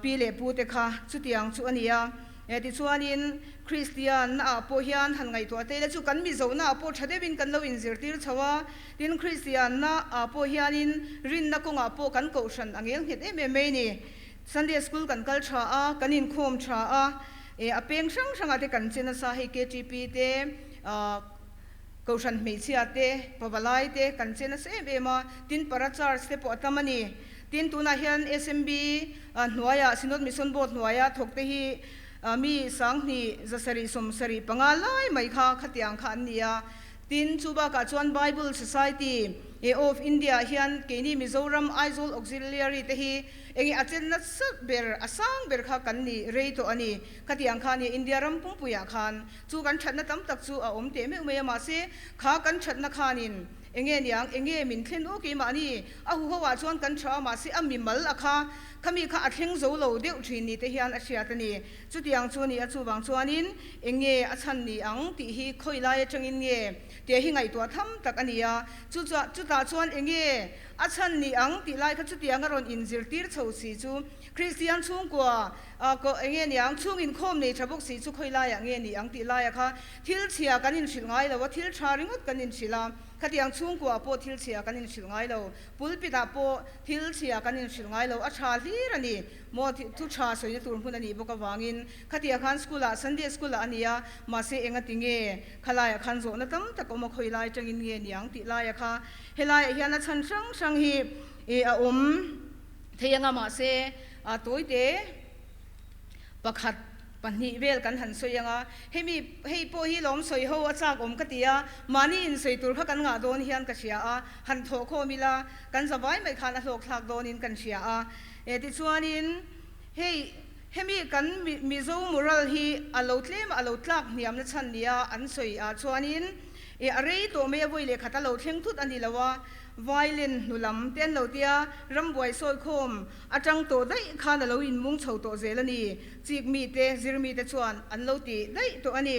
pi leh pute kha chutiang chu a nia. Tichuanin Kristian naah pawh hian han ngaihtuah te ila chu kan Mizonaah pawh tha deuhin kan lo inzirtir chho a. Tin, Kristian naah pawh hianin rinna kawngah pawh kan kohhran a ngel nghet em em mai a ni. Sunday school kan kal tha a, kan inkhawm tha a, a peng hrang hrangah te kan che nasa, hei KTP te, Kohhran hmeichhia te, Pavalai te kan che nasa em em a, tin para charge te pawh a tam a ni. Tin tunah hian SMB hnuaiah, Synod Mission Board hnuaia thawk te hi mi 10,000 775 lai mai kha khatiang kha an ni a. Tin chu bakah chuan Bible Society of India hian keini Mizoram Aizawl Auxiliary te hi Enge a chenna ber, a sang ber kha kan ni rei tawh a ni. Khatiang kha nia India ram pumpuiah khan chu kan thatna tam tak chu a awm teh meuh mai a, mahse kha kan thatna khanin enge niang, enge min thlen u keimahni a huho ah chuan kan tha a, mahse a mimal a kha, khami kha a thleng zo lo deuh thin ni te hian a hriat a ni. Chutiang chu ni a, chuvang chuanin enge a chhan ni ang tih hi khawi lai atangin nge tih hi ngaihtuah tham tak a ni a, chu chutah chuan enge A chhan ni ang tih lai kha chutiang a rawn inzirtir chho si chu Kristian chhungkua ko enge ni ang, chhung inkhawm nei tha bawk si chu khawi laiah nge ni ang tih laia kha thil chhia kan inhrilh ngai lo a, thil tha ringawt kan inhrilh a, khatiang chhungkuaah pawh thil chhia kan inhrilh ngai lo, pulpitah pawh thil chhia kan inhrilh ngai lo, a tha hlir a ni maw, thu tha sawina tur hmun a nih bawk avangin khatiang khan school-ah Sunday school-ah a ni a, mahse engati nge khalaiah khan zawhna tam tak awm a, khawi lai atangin nge ni ang tih laia kha Helaiah hian a chhan hrang hrang hi a awm thei anga mahse tawite pakhat pahnih vel kan han sawi anga hemi hei pawh hi lawm sawi ho a chak awm ka ti a, mahni insawi tur kha kan ngah dawn hian ka hria a, han thawh khawm ila kan zavai mai khan a hlawk thlak dawnin kan hria a. Tichuanin hei hemi kan Mizo moral hi a lo tlem a lo tlak hniamna chhan nia an sawi ah chuanin I a rei tawh mai a vawi leh khat a lo thleng thut a ni lo a, violin hnu lam te an lo tia, rambuai sawi khawm atang tawh daih khan a lo inmung chho tawh zel a ni, chik mi te, zir mi te chuan an lo ti daih tawh a ni.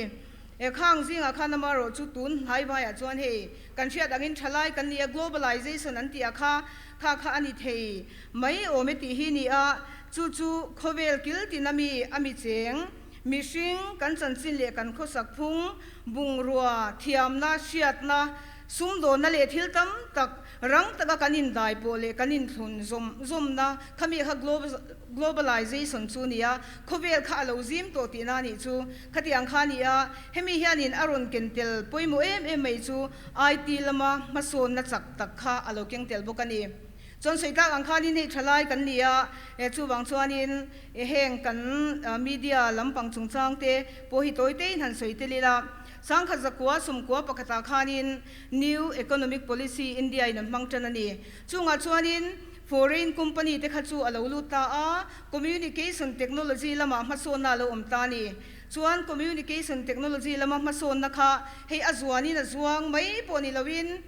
E khang zingah khan amarawh chu tun hnai vaiah chuan hei kan hriat angin thalai kan ni a, globalization an tih a kha kha kha a ni thei mai awm e tih hi ni a, chu chu khawvel kil tin ami a mi cheng. Mihring kan chanchin leh kan khawsak phung, bungrua, thiamna, hriatna, Sumdawnna leh thil tam tak rang taka kan indai pawh leh kan inthlun zawm zawmna khami kha globalization chu nia, khawvel kha a lo zim tawh tihna a nih chu. Khatiang kha a ni a, hemi hianin a rawn ken tel pawimawh em em mai chu IT lama hmasawnna chak tak kha a lo keng tel bawk a ni. Chuan sawi tlak ang khanin hei thalai kan ni a, chuvang chuanin heng kan media lampang chungchang te pawh hi tawi teiin han sawi tel ila. Sangkhat zakua sawmkua pakhatah khanin New Economic Policy India in an hmang tan a ni. Chungah chuanin foreign company te kha chu a lo lut ta a, communication technology lamah hmasawnna a lo awm ta a ni. Chuan communication technology lama hmasawnna kha hei a zuanin a zuang mai pawh ni loin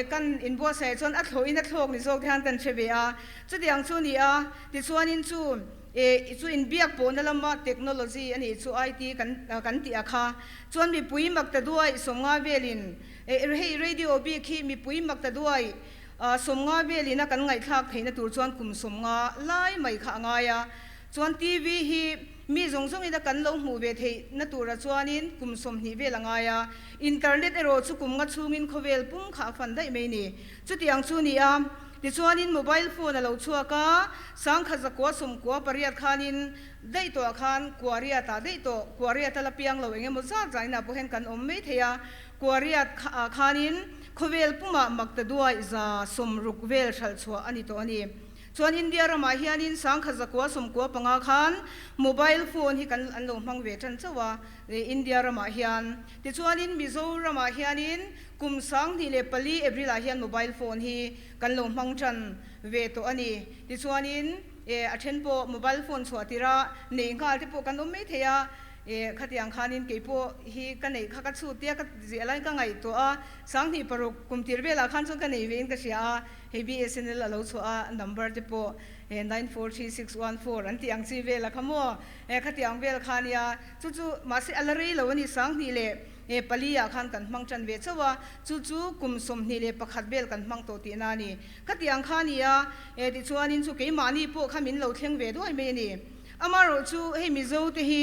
kan inbuatsaih chuan a thlawhin a thlawk ni zawk te hian kan hre ve a. Chutiang chu a ni a, tichuanin chu E chu inbiak pawhna lama technology a nih chu IT kan kan tih a kha. Chuan mipui mak ta duai 50 velin e hei radio bik hi mipui mak ta duai 50 velin a kan ngaihthlak theihna tur chuan kum 50 lai mai kha a ngai a. Chuan TV hi mi zawng zawngin a kan lo hmuh ve theihna tura chuanin kum 20 vel a ngai a. Internet erawh chu kum nga chhungin khawvel pum kha a fan daih mai ni. Chutiang chu ni a. Tichuanin mobile phone a lo chhuak a, 1098 khanin daih tawhah khan Kuariat ah daih tawh, Kuariat a la piang lo eng emaw zat zainah pawh hian kan awm mai thei a, Kuariat ah khanin khawvel pumah maktaduai 60 vel hralh chhuah a ni tawh a ni. Chuan India ramah hianin 1095 khan mobile phone hi kan an lo hmang ve tan chauh a, India ramah hian. Tichuanin Mizoramah hianin Kum 2004 April ah hian mobile phone hi kan lo hmang tan ve tawh a ni. Tichuanin a then pawh mobile phone chhuah tira neih nghal te pawh kan awm mai thei a, khatiang khanin kei pawh hi ka neih kha ka chhut tia ka ziah laiin ka ngaihtuah a, 2006 kum tir velah khan chuan ka nei vein ka hria a, hei BSNL a lo chhuah a number te pawh 943614 an tih ang chi vel a kha maw, khatiang vel kha nia, chu chu mahse a la rei lo a ni 2000 leh He pali ah khan kan hmang tan ve chauh a, chu chu kum 21 vel kan hmang tawh tihna a ni. Khatiang kha a ni a, he tichuanin chu keimahni pawh kha min lo thleng ve duai mai a ni. Amaherawh chu hei Mizo te hi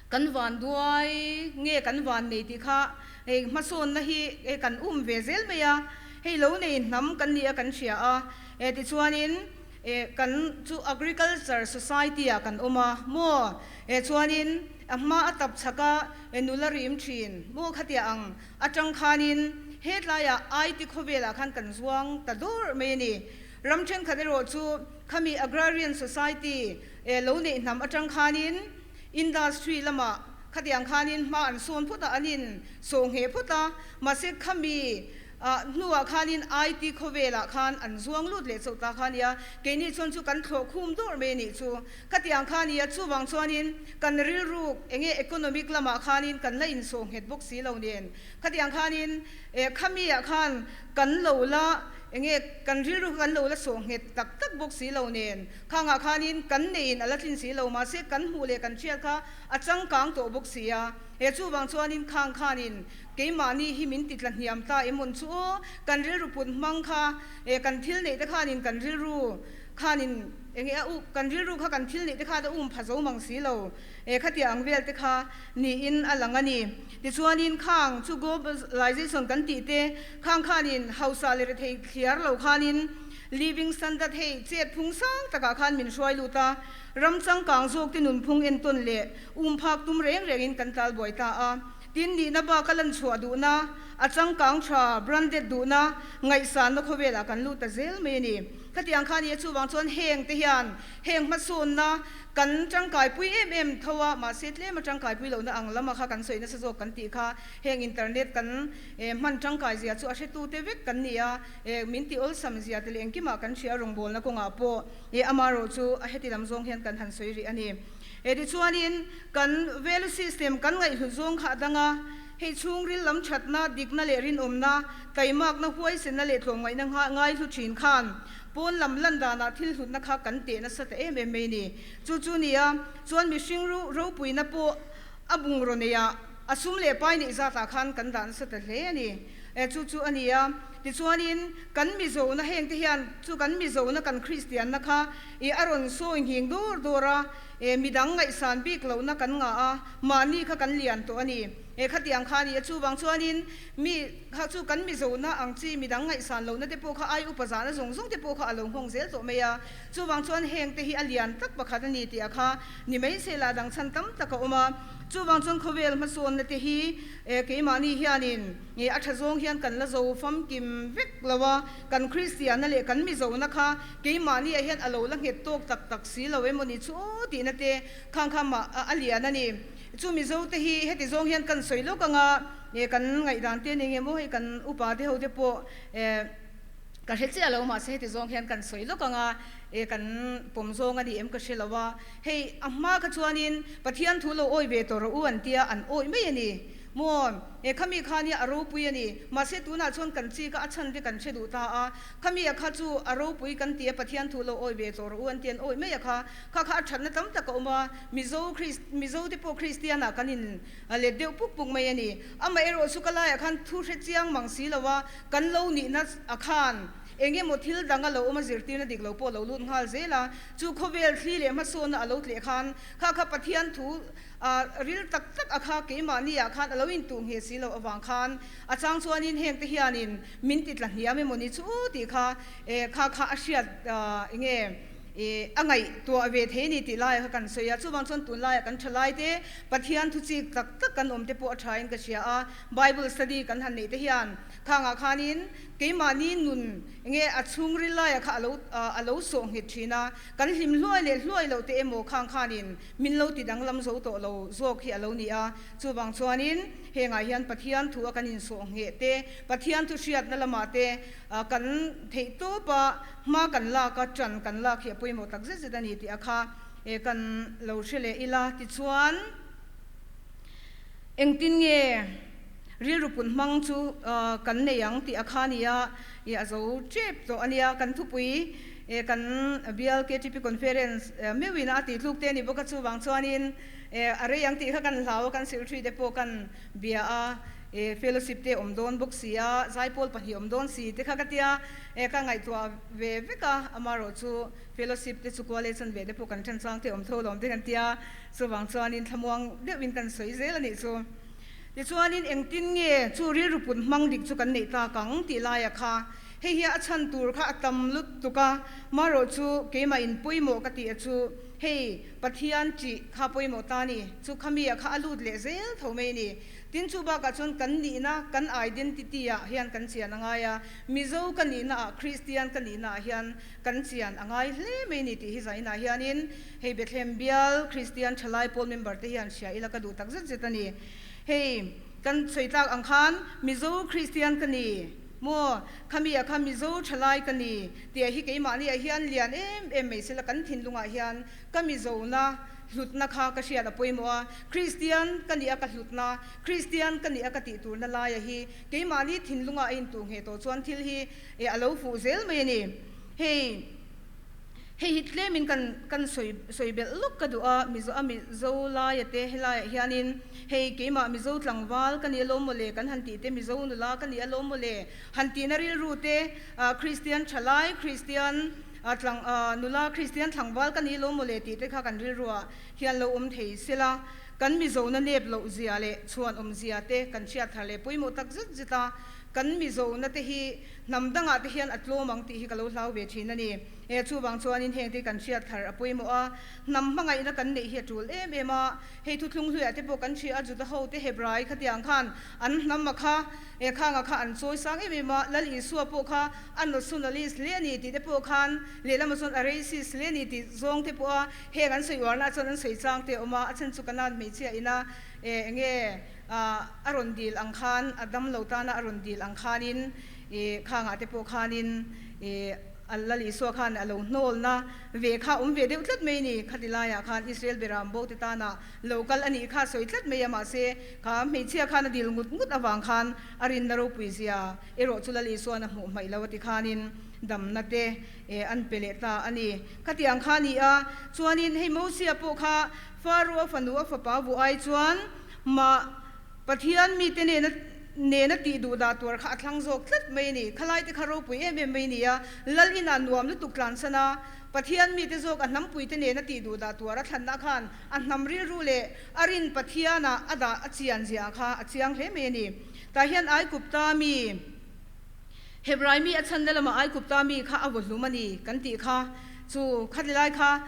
kan van duai nge kan van nei tih kha hei hmasawnna hi hei kan um ve zel mai a, hei lo nei hnam kan ni a kan hria a, he tichuanin kan chu agriculture society ah kan awm a maw, he chuanin A hma a tap chhak a, e nula rim thin maw khatia ang atang khanin hetlaiah IT khawvelah khan kan zuang ta dawr mai a ni. Ram thenkhat erawh chu khami Agrarian Society e lo neih hnam atang khanin industry lamah khatiang khanin hma an sawn phawt a, an in sawh ngheh phawt a, mahse khami Ah hnuah khanin IT khawvelah khan an zuang lut leh chauh ta kha a nia, keini chuan chu kan thlawh khum dawr mai a nih chu. Khatiang kha a nia, chuvang chuanin kan rilruk enge economic lamah khanin kan la insawh nghet bawk si lo nen. Khatiang khanin eh khamiah khan kan lo la enge kan rilru kha kan lo la sawh nghet tak tak bawk si lo nen. Khangah khanin kan neiin a la tlin si lo, mahse kan hmuh leh kan hriat kha a changkang tawh bawk si a. He chuvang chuanin khang khanin Keimahni hi min ti tla hniam ta em awn chu aw, kan rilru put hmang kha e kan thil neih te khanin kan rilru khanin enge a u kan rilru kha kan thil neih te khan a um pha zo mang si lo e khatia ang vel te kha niin a lang a ni. Tichuanin khang chu globalization kan tih te khang khanin hausa leh rethei thliar lo khanin living standard hei chet phung sang takah khan min hruai lut a, ram changkang zawk te nunphung entawn leh um phak tum reng rengin kan talbuai ta a. Tin nihna bak a lan chhuah duhna, a changkang tha, branded duhna, ngaihsanna khawvelah kan lut ta zel mai a ni. Khatiang kha nia chuvang chuan heng te hian heng hmasawnna kan tangkaipui em em tho a, mahse tlem a tangkaipui lohna ang lama kha kan sawi nasa zawk kan tih kha heng internet kan hman tangkai zia chu a hretute vek kan ni a, min ti awlsam zia te leh engkimah kan hria rawngbawlna kawngah pawh amaherawh chu a heti lam zawng hian kan han sawi rih a ni. He tichuanin kan value system kan ngaihhlut zawng kha a dang a, hei chhungril lam thatna, dikna leh rinawmna, taimakna, huaisenna leh tlawmngaihna ngaihlu thin khan pawn lam lan danah thil hlutna kha kan teh nasa ta em em mai ni. Chu chu nia chuan mihring ropuina pawh a bungraw neihah a sum leh pai neih zatah khan kan dah nasa ta hle a ni. Chu chu a ni a, tichuanin kan Mizona hengte hian chu kan Mizona kan Kristianna kha i a rawn sawi nghing dur dur a. E midang ngaihsan bik lohna kan ngah a, mahni kha kan lian tawh a ni. E khatiang kha a ni a, chuvang chuanin mi kha chu kan mizona ang chi midang ngaihsan lohna te pawh kha ai upa zahna zawng zawng te pawh kha a lo nghawng zel tawh mai a. Chuvang chuan heng te hi a lian tak pakhat a ni tih a kha ni mai se lah dang chhan tam tak a awm a. Chuvang chuan khawvel hmasawnna te hi keimahni hianin a tha zawng hian kan la zo famkim vek lo a, kan Kristianna leh kan mizona kha keimahniah hian a lo la nghet tawk tak tak si lo emawni chu aw tihna te khang kha mah a lian a ni. Chu Mizo te hi heti zawng hian kan sawi lawk anga kan ngaihdan te eng emaw hei kan upa te ho te pawh Ka hre chiah lo mahse heti zawng hian kan sawi lawk anga e kan pawm zawng a ni em ka hre lo a, hei a hma kha chuanin Pathian thu lo awi ve tawh rawh u an tia an awi mai a ni maw e khami kha nia a ropui a ni mahse tunah chuan kan chi kha a chhan te kan hre duh ta a khami a kha chu a ropui kan ti a Pathian thu lo awi ve tawh rawh u an ti an awi mai a kha kha kha a thatna tam tak a awm a Mizo Kris Mizo te pawh Kristian ah kan in let deuh puk puk mai a ni amaherawh chu ka laiah khan thu hre chiang mang si lo a Kan lo nihna a khan eng emaw thil dang a lo awm a zirtirna dik lo pawh a lo lut nghal zel a, chu khawvel thli leh hmasawnna a lo tleh khan kha kha Pathian thu a ril tak tak a kha keimahni ah khan a lo intuh ngheh si loh avang khan a chang chuanin heng te hianin min ti tla hniam emaw ni chu tih kha e kha kha a hriat eng nge e a ngaihtuah ve thei a ni tih laiah kha kan sawi a, chuvang chuan tunlaiah kan thalai te Pathian thu chik tak tak kan awm te pawh a thain ka hria a. Bible study kan han neih te hian khangah khanin keimahni nun nge a chhungril laiah kha alo a lo sawh nghet thin a, kan hlim hluai leh hluai loh te emaw khang khanin min lo ti danglam zo tawh lo zawk hi a lo ni a. Chuvang chuanin hengah hian Pathian thu a kan insawh ngheh te, Pathian thu hriatna lamah te kan theih tawp a, hma kan lak a, ṭan kan lak hi a pawimawh tak zet zet a ni tih a kha kan lo hre leh ila. Tichuan. Engtin nge rilru pun hmang chu kan nei ang tih a kha nia, i a zo tep tawh a nia. Kan thupui kan bial KTP Conference meuhin a tihtluk te a ni bawk a, chuvang chuanin a rei ang tih kha kan hlau a, kan secretary te pawh kan bia a, fellowship te awm dawn bawk si a, zaipawl pahnih awm dawn si te kha ka tia, ka ngaihtuah ve vek a, amaherawh chu fellowship te chu kual e chanve te pawh kan then chang te awm tho lo ang te kan tia. Chuvang chuanin thlamuang deuhin kan sawi zel a nih chu. Tichuanin engtin nge chu rilru put hmang dik chu kan neih tak ang tih laia kha hei hi a chhan tur kha a tam lutuk a, marawh chu keimah in pawimawh ka tih a chu hei Pathian tih kha pawimawh ta ni, chu khami ah kha a lut leh zel tho mai a ni. Tin chu bakah chuan kan nihna, kan identity ah hian kan chian a ngai a, Mizo ka nihna ah, Kristian ka nihna ah hian kan chian a ngai hle mai a ni tih hi zainah hianin Hei Bethlehem bial Kristian thalai pawl member te hian hria ila ka duh tak zet zet a ni. Hei kan sawi tlak ang khan Mizo Kristian ka ni maw? Khami ah kha Mizo thalai ka ni tih ah hi keimahni ah hian lian em em mai sela kan thinlungah hian ka Mizona hlutna kha ka hriat a pawimawh a, Kristian ka nih a ka hlutna, Kristian ka nih a ka tih turna laia hi keimahni thinlungah a intuh ngheh tawh chuan thil hi a lo fuh zel mai a ni. Hei. Hei hi tlemin kan kan sawi sawi belh lawk ka duh a, Mizo a Mizo laia te helaiah hianin hei keimah Mizo tlangval ka ni alawm mawle kan han tih te, Mizo nula ka ni alawm mawle han tihna rilru te, Kristian thalai, Kristian tlang nula, Kristian thlangval ka ni alawm mawle tih te kha kan rilruah hian lo awm thei sela, kan Mizona nep loh zia leh chhuan awm zia te kan hriat thar leh pawimawh tak zet zet a, kan Mizona te hi hnam dangah te hian a tlawm ang tih hi ka lo hlau ve thin a ni. He chuvang chuanin heng te kan hriat thar a pawimawh a, hnam hmangaihna kan neih hi a tul em em a. Hei thuthlung hluiah te pawh kan hria a, Juda ho te Hebrai khatiang khan an hnam a kha, he khanga kha an chawi sang em em a, Lal Isua pawh kha a nationalist hle a ni tih te pawh khan lehlamah chuan a racist hle a ni tih zawng te pawh a heng an sawi uarna ah chuan an sawi chang te a awm a, a chhan chu Kanaan hmeichhia ina enge a rawn dil ang khan a damlo tana a rawn dil ang khanin khangah te pawh khanin A Lal Isua khan a lo hnawlna ve kha awm ve deuh tlat mai ni. Khati laiah khan Israel beram bo te tana lo kal a nih kha sawi tlat mai a, mahse kha hmeichhia khan a dil ngut ngut avang khan a rinna ropui zia erawh chu Lal Isuan a hmuh hmaih lo a ti khanin damna te an pe leh ta a ni. Khatiang kha a ni a, chuanin hei Mosia pawh kha Pharaoh-a fanu a fapa vuah ai chuan mah Pathian mite nena. nena tih duh dah tuar kha a thlang zawk tlat mai a ni. Khalai te kha ropui em em mai a ni a, Lal inah nuam lutuk tlansan a, Pathian mite zawk a hnampuite nena tih duh dah tuar a thlanna khan a hnam rilru leh a rin Pathianah a dah a chian zia kha a chiang hle mai a ni. Tah hian Aikupta mi, Hebrai mi a chhanna lamah Aikupta mi kha a vaw hlum a ni kan tih kha chu khati lai kha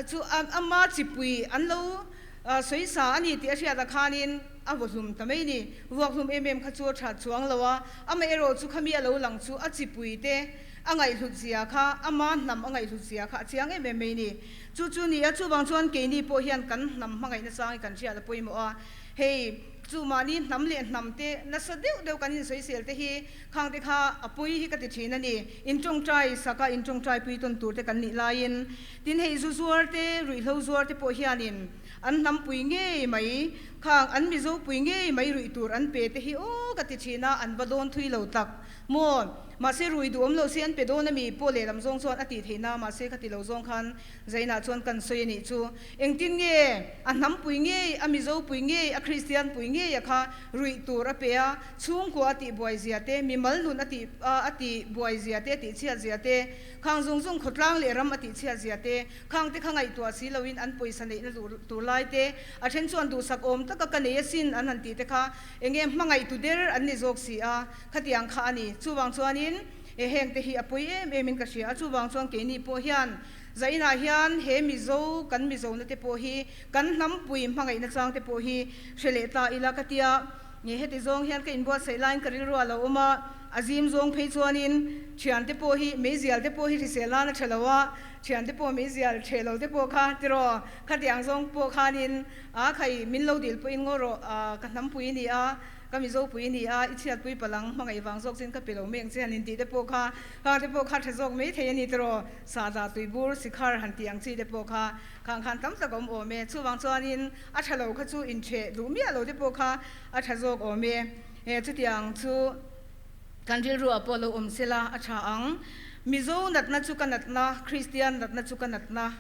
chu ama chipui an lo sawisa a ni tih a hriatah khanin a vaw hlum ta mai a ni. Vuak hlum em em kha chu a that chuang lo a, amaherawh chu khami a lo lang chu a chipui te a ngaihhlut zia kha, ama hnam a ngaihhlut zia kha a chiang em em mai a ni. Chu chu ni a, chuvang chuan keini pawh hian kan hnam hmangaihna chang hi kan hriat a pawimawh a, hei chu mahni hnam leh hnam te nasa deuh deuh kan insawisel te hi khang te kha a pawi hi ka ti thin a ni. Intawngtai saka intawngtai pui tawn tur te kan nih laiin tin hei zu zuar te, ruihhlo zuar te pawh hianin an hnam pui ngei mai khang an Mizo pui ngei mai ruih tur an pe te hi aw ka ti thin a, an va dawn thui lo tak maw? Mahse rui duhawm lo se an pe dawn a mi pawh lehlam zawng chuan a tih theih na mahse ka ti lo zawng khan Zainah chuan kan sawi a nih chu. Engtin nge a hnam pui ngei, a Mizo pui ngei, a Kristian pui ngei a kha ruih tur a pe a, chhungkua a tih buai zia te, mimal nun a tih a tih buai zia te, a tih chhiat zia te, khang zung zung khawtlang leh ram a tih chhiat zia te, khang te kha ngaihtuah si loin an pawisa neihna tur lai te, a then chuan duhsak awm taka ka nei asin an han tih te kha enge hmangaihtu der an ni zawk si a, khatiang kha a ni. Chuvang chuanin heng te hi a pawi em em in ka hria a, chuvang chuan keini pawh hian Zainah hian he Mizo kan Mizona te pawh hi kan hnampui hmangaihna chang te pawh hi hre leh ta ila ka tia. Nge heti zawng hian ka inbuatsaih laiin ka rilru a lo awm a, a zim zawng phei chuanin thiante pawh hi meizial te pawh hi hrisel nan a tha lo a, thiante pawh meizial theh lo te pawh kha tiraw khatiang zawng pawh khanin a khai min lo dil pawhin ngaw rawh ka hnampui ni a, Ka Mizo pui ni a, i chhiatpui palang hmangaih vang zawk chin ka pe lo mek che han intih te pawh kha, khang te pawh kha tha zawk mai thei a ni tiraw, sahdah tuibur sikhar han tih ang chi te pawh kha khang khan tam tak awm awm e. Chuvang chuanin a tha lo kha chu incheh duh miah lo te pawh kha a tha zawk awm e. He chutiang chu kan rilru ah pawh lo awm sela a tha ang. Mizo natna chu ka natna, Kristian natna chu ka natna,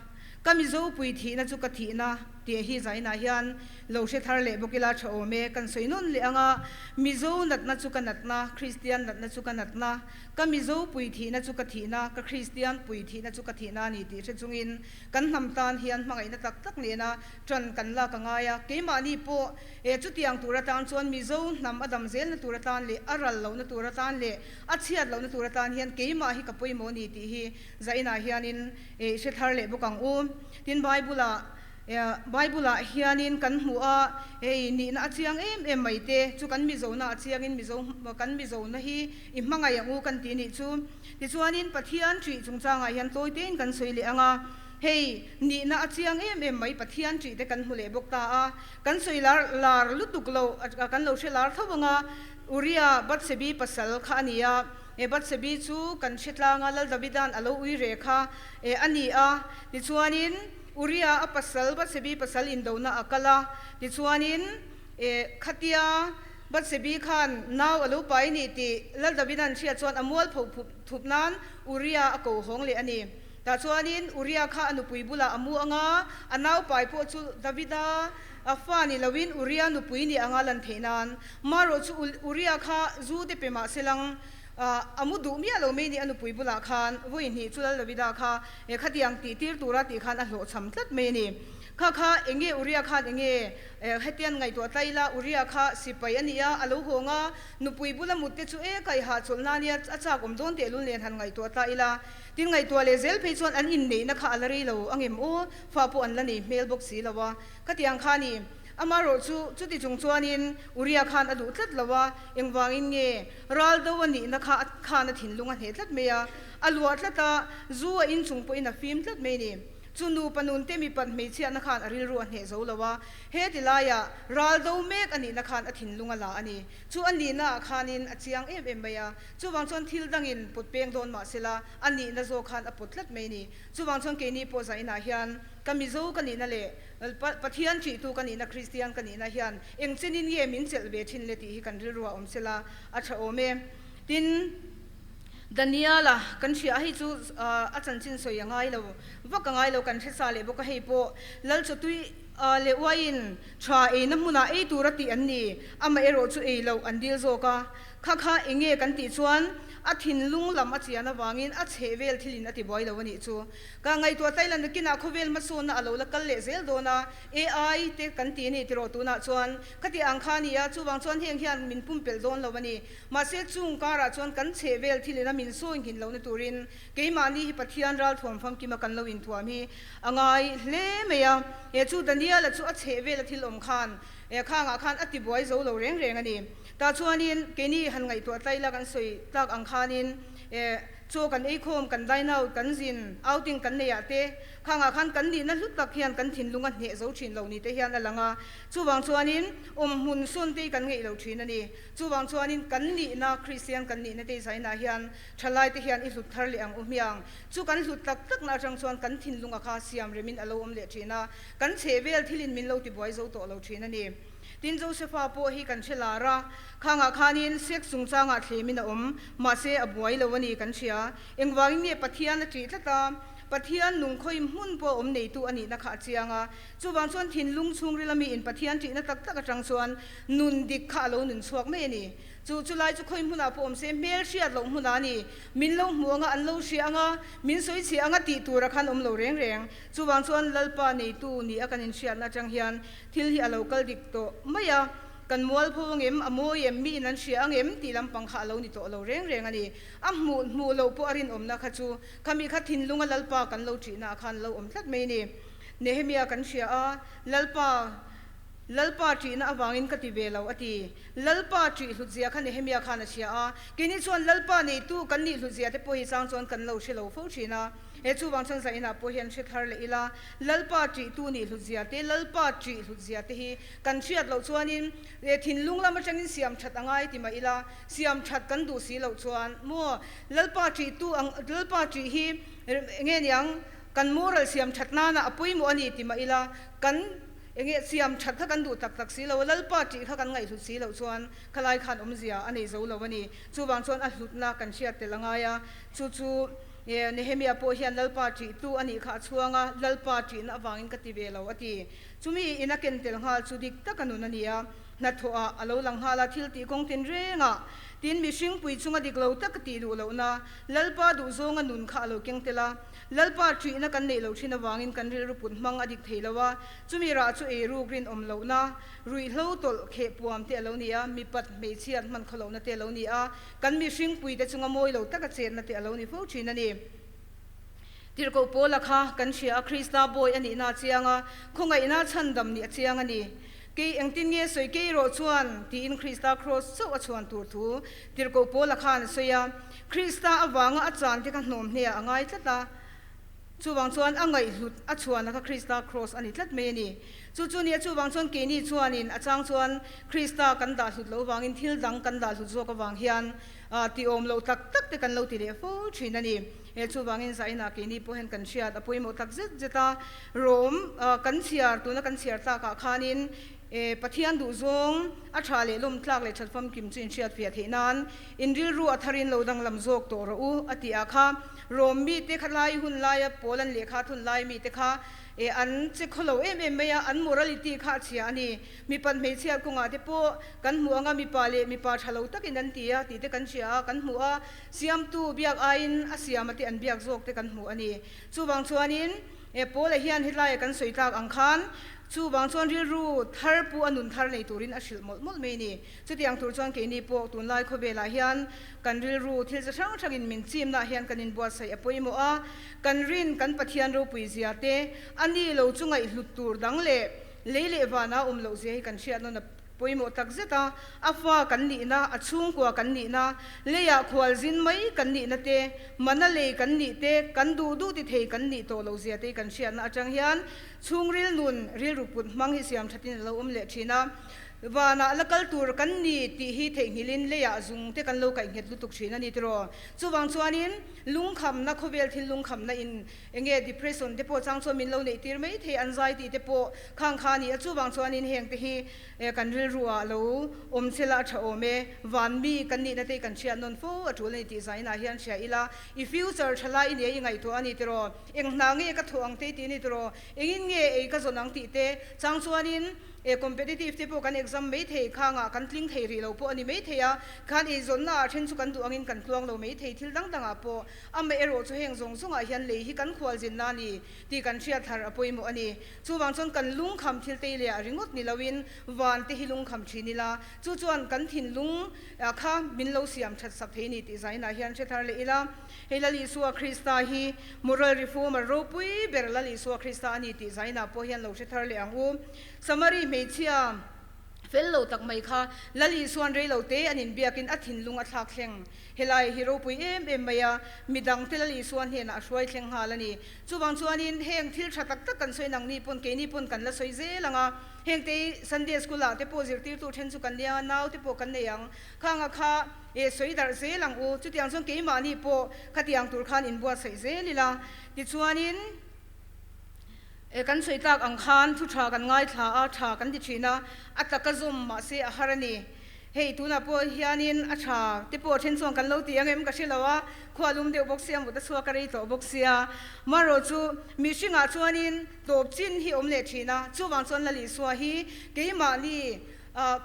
ka Mizo pui thihna chu ka thihna tih hi zainah hian Lo hre thar leh bawk ila tha awm e, kan sawi nawn leh ang a, Mizo natna chu ka natna, Kristian natna chu ka natna, ka Mizo pui thihna chu ka thihna, ka Kristian pui thihna chu ka thihna a ni tih hre chungin kan hnam tan hian hmangaihna tak tak nena ṭan kan lak a ngai a, keimahni pawh e chutiang tur atan chuan Mizo hnam a dam zelna tur atan leh a ral lohna tur atan leh a chhiat lohna tur atan hian keimah hi ka pawimawh a ni tih hi zainah hianin i hre thar leh bawk ang u. Tin, Bible-ah Bible-ah hianin kan hmuh a, hei nihna a chiang em em mai te chu kan Mizona a chiangin Mizo kan Mizona hi i hmangaih ang u kan ti nih chu. Tichuanin Pathian ṭih chungchangah hian tawi tein kan sawi leh ang a, hei nihna a chiang em em mai Pathian ṭih te kan hmu leh bawk ta a, kan sawi lar lar lutuk lo kan lo hre lar tho ang a, Uria Bathsebi pasal kha a ni a, Bathsebi chu kan hre tlang a, Lal Davida'n a lo ui re kha a ni a, tichuanin. Uria a pasal Bathsebi pasal indona a kal a, tichuanin khatia Bathsebi khan nau a lo pai ni tih Lal Davida'n hriat chuan a mual pho thup nan Uria a ko hawng leh a ni. Tah chuanin Uria kha a nupui bulah a mu ang a, a nau pai pawh chu Davida a fa ni loin Uria nupui ni anga lan theih nan. Marawh chu Uria kha zu te pe mah se lang a mu duh miah lo mai ni a nupui bulah khan vawi hnih chu Lal Davida kha He khatiang tih tir tura tih khan a hlawhchham tlat mai a ni. Kha kha enge Uria khan enge hetian ngaihtuah tlai ila Uria kha sipai a ni a, a lo hawng a, nupui bula mut te chu e kaiha chawlh na nia a chak awm dawn tehlul nen han ngaihtuah ta ila. Tin ngaihtuah leh zel phei chuan an inneihna kha a la rei lo angem aw, fa pawh an la nei hmel bawk si lo a. Khatiang kha a ni. Amaherawh chu chuti chung chuanin Uria khan a duh tlat lo a, engvangin nge ral do a nihna kha a khan a thinlung a hneh tlat mai a. A luah tlat a, zu a inchung pawhin a fim tlat mai ni. Chu nupa nunte mipat hmeichhiatna khan a rilru a hneh zo lo a, he ti laiah ral do mek a nihna khan a thinlung a la a ni. Chu a nihnaah khanin a chiang em em mai a, chuvang chuan thil dangin pawt peng dawn mah sela a nihna zawk khan a pawt tlat mai ni. Chuvang chuan keini pawh zainah hian ka Mizo ka nihna leh Pathian ṭihtu ka nihna Kristian ka nihna hian eng chenin nge min chelh ve ṭhin le tih hi kan rilru a awm sela a ṭha awm e. Tin. Daniela kan hria a, hei chu a chanchin sawi a ngai lo vak a ngai lo, kan hre sa leh bawk a, hei pawh Lalchawtui. leh uaiin tha eina hmunah ei tura tih an ni, amaherawh chu ei loh an dil zawk a. Kha kha enge kan tih chuan a thinlung lam a chian avangin a chheh vel thilin a ti buai lo a nih chu. Ka ngaihtuah Thailand nakinah khawvel hmasawnna a lo la kal leh zel dawn a, AI te kan ti a ni tiraw tunah chuan khati ang kha a ni a, chuvang chuan heng hian min pumpelh dawn lo a ni. Mahse chung karah chuan kan chheh vel thilin a min sawi nghin lohna turin keimahni hi Pathian ralthuam famkima kan lo inthuam hi a ngai hle mai a. He chu Daniela chu a chheh vel a thil awm khan khangah khan a tibuai zo lo reng reng a ni. Tah chuanin keini han ngaihtuah tlaila kan sawi tlak ang khanin chaw kan eikhawm, kan dine out, kan zin, outing kan neih ah te khangah khan kan nihna hlu tak hian kan thinlung a hneh zo thin lo ni te hian a lang a. Chuvang chuanin awmhmun sawn te hi kan ngeih lo thin a ni. Chuvang chuanin kan nihna, Kristian kan nihna te zainah hian thalai te hian i hlut thar leh ang u hmiang. Chu kan hlut tak takna atang chuan kan thinlunga kha siam remin a lo awm leh thin a, kan chhehvel thilin min lo tibuai zo tawh lo thin a ni. Tin, Josepha pawh hi kan hre lar a, khangah khanin sex chungchangah thlemin a awm, mahse a buai lo a ni kan hria. Engvangin nge Pathian a ṭih tlat a, Pathian nungkhawi hmun pawh awm neitu a nihna kha a chiang a. Chuvang chuan thinlung chhungrila miin Pathian ṭihna tak tak aṭang chuan nun dik kha a lo nun chhuak mai a ni. Chu chu lai chu khawi hmunah pawh awm se, hmel hriat loh hmunah a ni. Min lo hmu anga, an lo hria anga, min sawi chhia anga tih tura khan awm lo reng reng. Chuvang chuan Lalpa neitu ni a kan inhriatna aṭang hian Thil hi a lo kal dik tawh mai a, kan mualpho angem, a mawi em, miin an hria angem tih lampang kha a lo ni tawh lo reng reng a ni. A hmuh hmuh loh pawh a rinawmna kha chu khami kha thinlunga Lalpa kan lo ṭihna ah khan a lo awm tlat mai a ni. Nehemia kan hria a, Lalpa, Lalpa ṭihna avangin ka ti ve lo a ti. Lalpa ṭih hlutzia kha Nehemia khan a hria a, keini chuan Lalpa neitu kan nih hlutzia te pawh hi chang chuan kan lo hre lo fo ṭhin a. He chuvang chuan zainah pawh hian hre thar leh ila, Lalpa ṭihtu nih hlutzia te, Lalpa ṭih hlutzia te hi kan hriat loh chuanin thinlung lam atangin siam ṭhat a ngai ti mah ila, siam ṭhat kan duh si loh chuan maw Lalpa ṭihtu ang, Lalpa ṭih hi enge niang kan moral siam ṭhat nana a pawimawh a ni ti mah ila, kan enge siam ṭhat kha kan duh tak tak si lo a, Lalpa ṭih kha kan ngaihhlut si loh chuan khalai khan awmzia a nei zo lo a ni. Chuvang chuan a hlutna kan hriat tel a ngai a, chu chu. Nehemia pawh hian Lalpa ṭihtu a nih kha a chhuang a, Lalpa ṭihna avangin ka ti ve lo a ti. Chumi in a ken tel nghal chu dik taka nun a ni a, hnathawhah a lo lang nghal a, thil tih kawng tin rengah tin mihring pui chunga dik lo taka tih duh lohna Lalpa duhzawnga nun kha a lo keng tel a. Lalpa ṭihna kan neih loh ṭhin avangin kan rilru put hmang a dik thei lo a, chumi rah chu eiruk rinawm lohna, ruihhlo tawlh kheh puam te a lo ni a, mipat hmeichhiat hman khaw lohna te a lo ni a, Kan mihringpuite chunga mawi lo taka chetna te a lo ni fo thin a ni. Tirhkoh Paula kha kan hria a, Krista bawi a nihna a chiang a, khawngaihna chhandam nih a chiang a ni. Kei engtin nge sawi kei erawh chuan? tiin Krista kraws chauh a chhuan tur thu Tirhkoh Paula khan a sawi a. Krista avanga a chan te kha hnawm hneah a ngai tlat a. Chuvang chuan a ngaihhlut a chhuanna kha Krista kraws a ni tlat mai a ni. Chu chu nia chuvang chuan keini chuanin a chang chuan Krista kan dah hlut loh vangin thil dang kan dah hlut zawk avang hian ti awm loh tak tak te kan lo ti leh fo thin a ni. He chuvangin zainah keini pawh hian kan hriat a pawimawh tak zet zet a, Rom kan chhiar tuna kan chhiar tlakah khanin Pathian duhzawng a tha leh lawm tlak leh that famkim chu inhriat fiah theih nan in rilru a tharin lo danglam zawk tawh rawh u a tih ah kha Rom mite kha lai hun laia pawl an lehkha thun lai mite kha E an che khaw lo em em mai a, an morality kha a chhia a ni. Mipat hmeichhiat kawngah te pawh kan hmuh anga mipa leh mipa tha lo takin an ti a tih te kan hria a, kan hmuh a, siamtu biak aiin a siama te an biak zawk te kan hmuh a ni. Chuvang chuanin e Paula hian helaia kan sawi tlak ang khan chuvang chuan rilru thar pu a nun thar nei turin a hrilh mawlh mawlh mai a ni. Chutiang tur chuan keini pawh tunlai khawvelah hian kan rilru thil chi hrang hrangin min chimnaah hian kan inbuatsaih a pawimawh a, kan rin kan Pathian ropui zia te, a ni lo chu ngaihhlut tur dang leh lei leh vana awm loh zia hi kan hriat nawn a pawimawh tak zet a, a fa kan nihna, a chhungkua kan nihna, leiah khualzin mai kan nihna te, mana lei kan nih te, kan duh duh ti thei kan nih tawh loh zia te hi kan hriatna atang hian chhungril nun rilru put hmang hi siam thatin a lo awm leh thin a. Vanah la kal tur kan ni tih hi theihnghilhin leiah zung te kan lo kaih nghet lutuk thin a ni tiraw. Chuvang chuanin lungkhamna, khawvel thil lungkhamna in enge depression te pawh chang chuan min lo neih tir mai thei, anxiety te pawh khang kha a ni a. Chuvang chuanin heng te hi kan rilru ah lo awm chela a tha awm e. Van mi kan nihna te hi kan hriat nawn fo a tul a ni tih zainah hian hria ila. I future tha lai i nia i ngaihtuah a ni tiraw. Eng hna nge ka thawh ang te i ti a ni tiraw. Engin nge ei ka zawn ang tih te chang chuanin E competitive te pawh kan exam mai thei, khangah kan tling thei rih lo pawh a ni mai thei a, khan eizawnna ah then chu kan duh angin kan tluang lo mai thei, thil dang dangah pawh amaherawh chu heng zawng zawngah hian lei hi kan khualzinna a ni tih kan hriat thar a pawimawh a ni. Chuvang chuan kan lungkham thil tei leh ah ringawt ni loin van te hi lungkham thin ila, chu chuan kan thinlung kha min lo siam that sak thei a ni tih zainah hian hre thar leh ila. Hei Lal Isua Krista hi moral reformer ropui ber Lal Isua Krista a ni tih zainah pawh hian lo hre thar leh ang u. Samari hmeichhia fel lo tak mai kha Lal Isuan rei lo te an inbiakin a thinlung a thlak thleng. Helai hi ropui em em mai a, midangte Lal Isua hnenah a hruai thleng nghal a ni. Chuvang chuanin heng thil tha tak tak kan sawi nang ni pawn keini pawn kan la sawi zel ang a, hengte Sunday School ah te pawh zirtirtu then chu kan nia, nau te pawh kan nei ang. Khanga kha e sawi darh zel ang u, chutiang chuan keimahni pawh khatiang tur khan inbuatsaih zel ila. Tichuanin e kan sawi tlak ang khan thu tha kan ngaithla a, tha kan ti thin a, a taka zawm mahse a har a ni. Hei tunah pawh hianin a tha te pawh then chuan kan lo ti ang em ka hre lo a, khua lum deuh bawk sia, mut a chhuak a rei tawh bawk sia. Marawh chu mihringah chuanin tawp chin hi awm leh thin a, chuvang chuan Lal Isua hi keimahni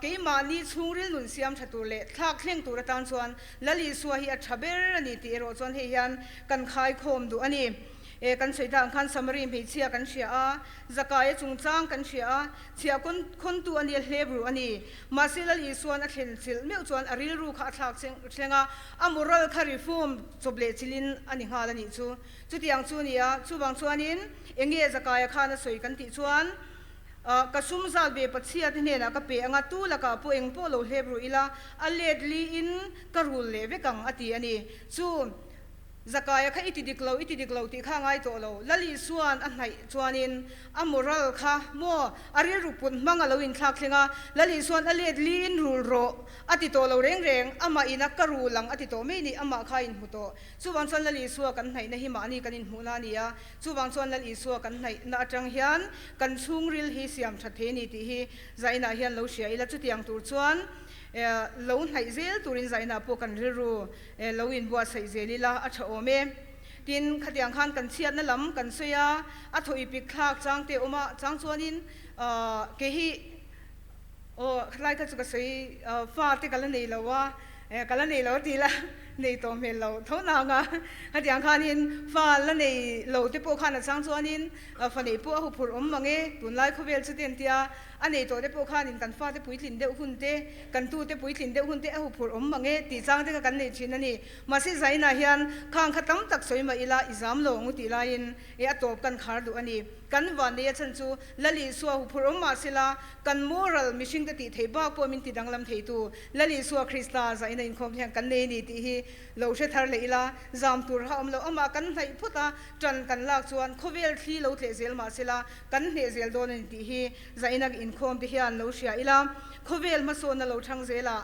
Keimahni chhungril nun siam tha tur leh thlak thleng tur atan chuan Lal Isua hi a tha ber a ni tih erawh chuan hei hian kan khaikhawm duh a ni. E, kan sawi tak ang khan Samari hmeichhia kan hria a, Zakaia chungchang kan hria a, chhiah khawntu a nia hlep ruh a ni. Mahse Lal Isua'n a thlen chilh meuh chuan a rilru kha a thlak thleng a, a moral kha reform chawp leh chilhin a ni nghal a nih chu. Chutiang chu a ni a, chuvang chuanin enge Zakaia khan a sawi kan tih chuan, Ka sum zat ve Pathian te hnenah ka pe ang a, tu lakah pawh eng pawh lo hlep ruh ila, a let liin ka rul leh vek ang, a ti a ni. Chu Zakaia kha i ti dik lo, i ti dik lo tih kha a ngai tawh lo. Lal Isua'n a hnaih chuanin a moral kha maw a rilru put hmang a lo inthlak thleng a, Lal Isua'n a let liin rul rawh a ti tawh lo reng reng, amah ina ka rul ang a ti tawh mai ni, amah kha a inhmu tawh. Chuvang chuan Lal Isua kan hnaihna hi mahni kan inhmuhna a ni a, Chuvang chuan Lal Isua kan hnaihna atang hian kan chhungril hi siam that thei a ni tih hi zainah hian lo hria ila, chutiang tur chuan lo hnaih zel turin zainah pawh kan rilru lo inbuatsaih zel ila a tha awm e. Tin, khatiang khan kan chhiatna lam kan sawi a, a thaw ipik thlak chang te awm a, chang chuanin kei hi aw khatlai kha chu ka sawi fa te ka la nei lo a, Ka la nei lo tih la nei tawh hmel lo tho nang a, hetiang khanin fa la nei lo te pawh khan a chang chuanin fa neih pawh a huphurh awm mang e, tunlai khawvel chu te an tia, a nei tawh te pawh khanin kan fate puitlin deuh hun te, kan tute puitlin deuh hun te a huphurh awm mang e tih chang te kha kan nei thin a ni. Mahse Zainah hian khang kha tam tak sawi mah ila i zam lo ang u tih laiin e a tawp kan khar duh a ni. Kan van nei a chhan chu Lal Isua huphurh awm mah sela kan moral mihringte tih theih bak pawh min ti danglam theitu Lal Isua Krista zaina inkhawm hian kan nei a ni tih hi lo hre thar leh ila, zam tur kha awm lo. Amah kan hnaih phawt a, ṭan kan lak chuan khawvel thli lo tleh zel mah sela kan hneh zel dawn a ni tih hi zaina inkhawm te hian lo hria ila, khawvel hmasawnna lo thang zelah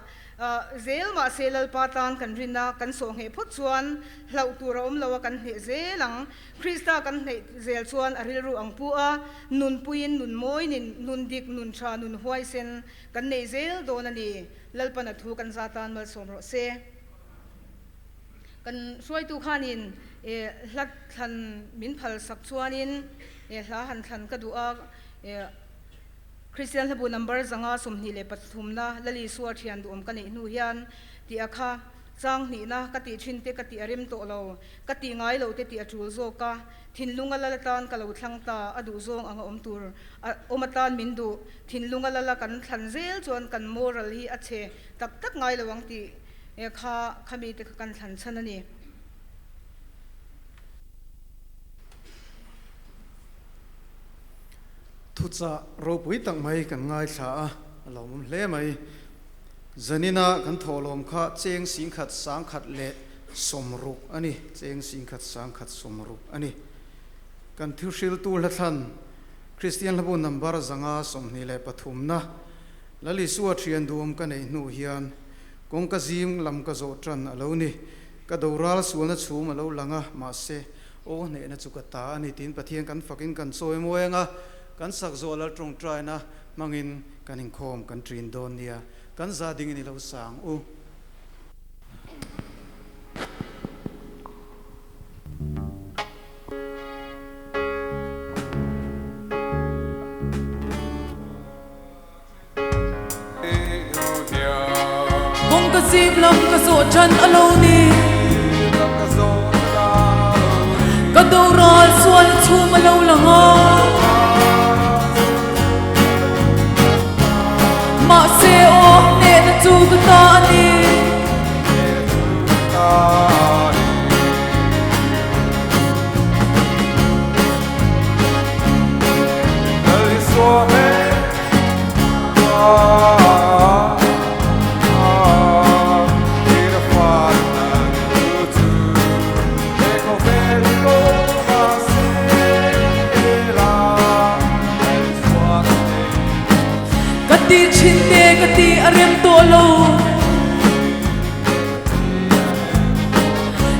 zel mah se Lalpa tan kan rinna kan sawh ngheh phawt chuan hlauh tur a awm lo a, kan hneh zel ang. Krista kan hneih zel chuan a rilru ang pu a, nunpuiin nun mawinin nun dik, nun tha, nun huaisen Kan nei zel dawn a ni, Lalpan a thu kan za tan malsawm rawh se. Kan hruaitu khanin hla thlan min phal sak chuanin hla han thlan ka duh a, Kristian hlabu number 523 na Lal Isua thian duhawm ka neih hnu hian tih a kha chang hnihna ka tih thin te ka tih a rem tawh lo, ka tih ngai lo te tih a tul zawk a. Thinlung a lal atan ka lo thlang ta, a duh zawng anga awm tur a awm atan min duh. Thinlung a lal a kan thlan zel chuan kan moral hi a chhe tak tak ngai lo ang tih kha khami te kha kan thlan chhan a ni. Thuchah ropui tak mai kan ngaithla a, a lawmawm hle mai. Zanina kan thawhlawm kha cheng singkhat sangkhat leh 60 a ni, cheng singkhat sangkhat 60 a ni. Kan thuhriltu hlathlan Kristian hlabu number 523 na. Lal Isua thian duhawm ka neih hnu hian kawngka zim lam ka zawh tan a lo ni. Ka doral sualna chhum a lo lang a, mahse, aw hnehna chu ka ta a ni tiin Pathian kan fakin kan chawi mawi ang a, kan sak zawh lal tawngtaina hmangin kan inkhawm kan ṭin dawn nia. Kan za dingin i lo sang u. Kawng ka zim lam ka zawh ṭan a lo ni. Ka doral sual chhum a lo lang a. Mahse aw hnehna chu ka ta a ni. Ka ti thin te ka ti a rem tawh lo.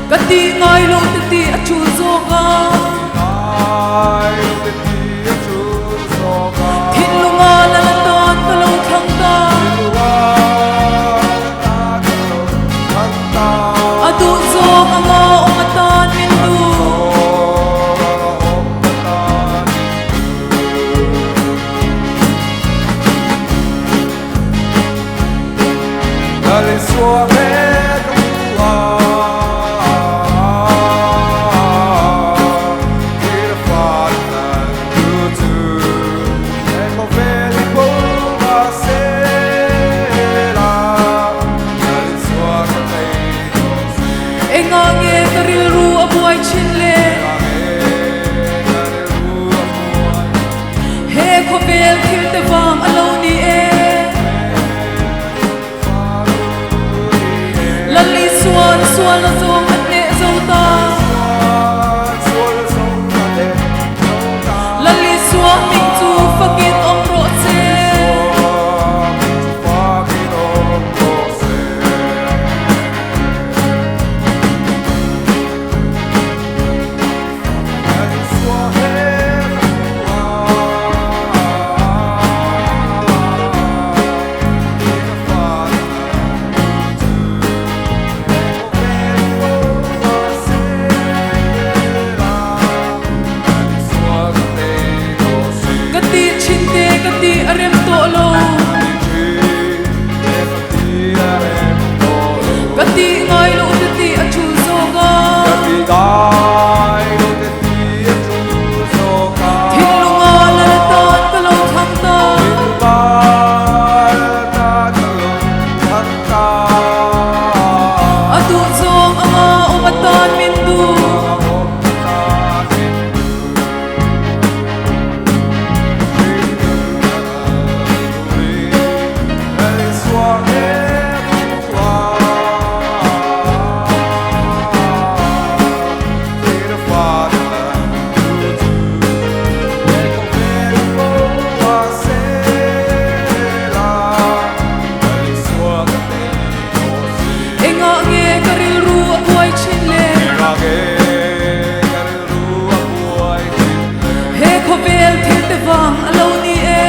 Ka ti ngai lo te ti a tul zawk a. Thinlunga la la tan ka lo thlang ta. A duh zawk anga awm atan min duh. Engah nge ka rilru a buai thin le? He khawvel thil te vang a lo ni e. Lal Isuan sual a zawng a hneh zo ta. Lal Isua hming chu fakin awm rawh che. Ka ti thin te ka ti a rem tawh lo. Ka ti ngai lo te ti a tul zawk a. Thinlunga la la tan ka lo thlang ta. A duh zawng anga awm atan min duh. Engah nge ka rilru a buai thin le? He khawvel thil te vang a lo ni e.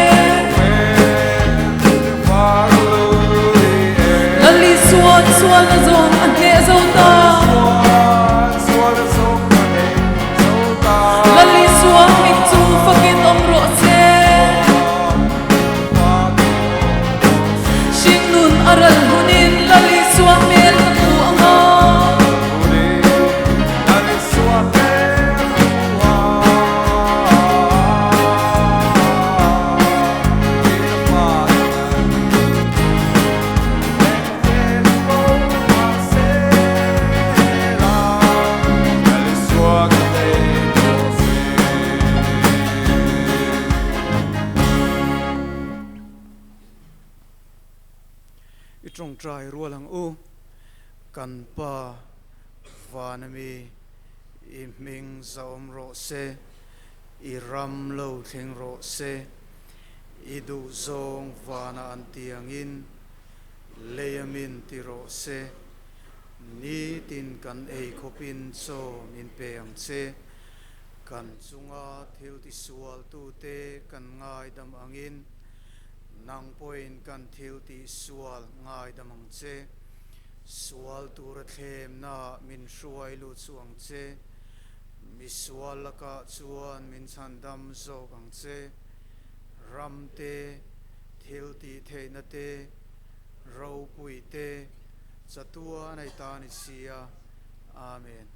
Lal Isuan sualna zawng a hneh zo ta. Lal Isua hming chu fakin awm rawh se. Hringnun a ral hunin Lal Isua hmel ka hmu ang a. I tawngtai rual ang u, kan Pa vana mi i hming zahawm rawh se, i ram lo thleng rawh se. I duhzawng vana an ti angin leia min ti rawh se. Nitin kan ei khawpin chaw min pe ang che. Kan chunga thil tisualtute kan ngaidam angin nang pawhin kan thil tihsual ngaidam ang che. Sual tura thlemna min hruai lut chu ang che. Misual lakah chuan min chhandam zawk ang che. Ram te, thil tih theihna te, ropui te, chatuan ei ta ni sia. Amen.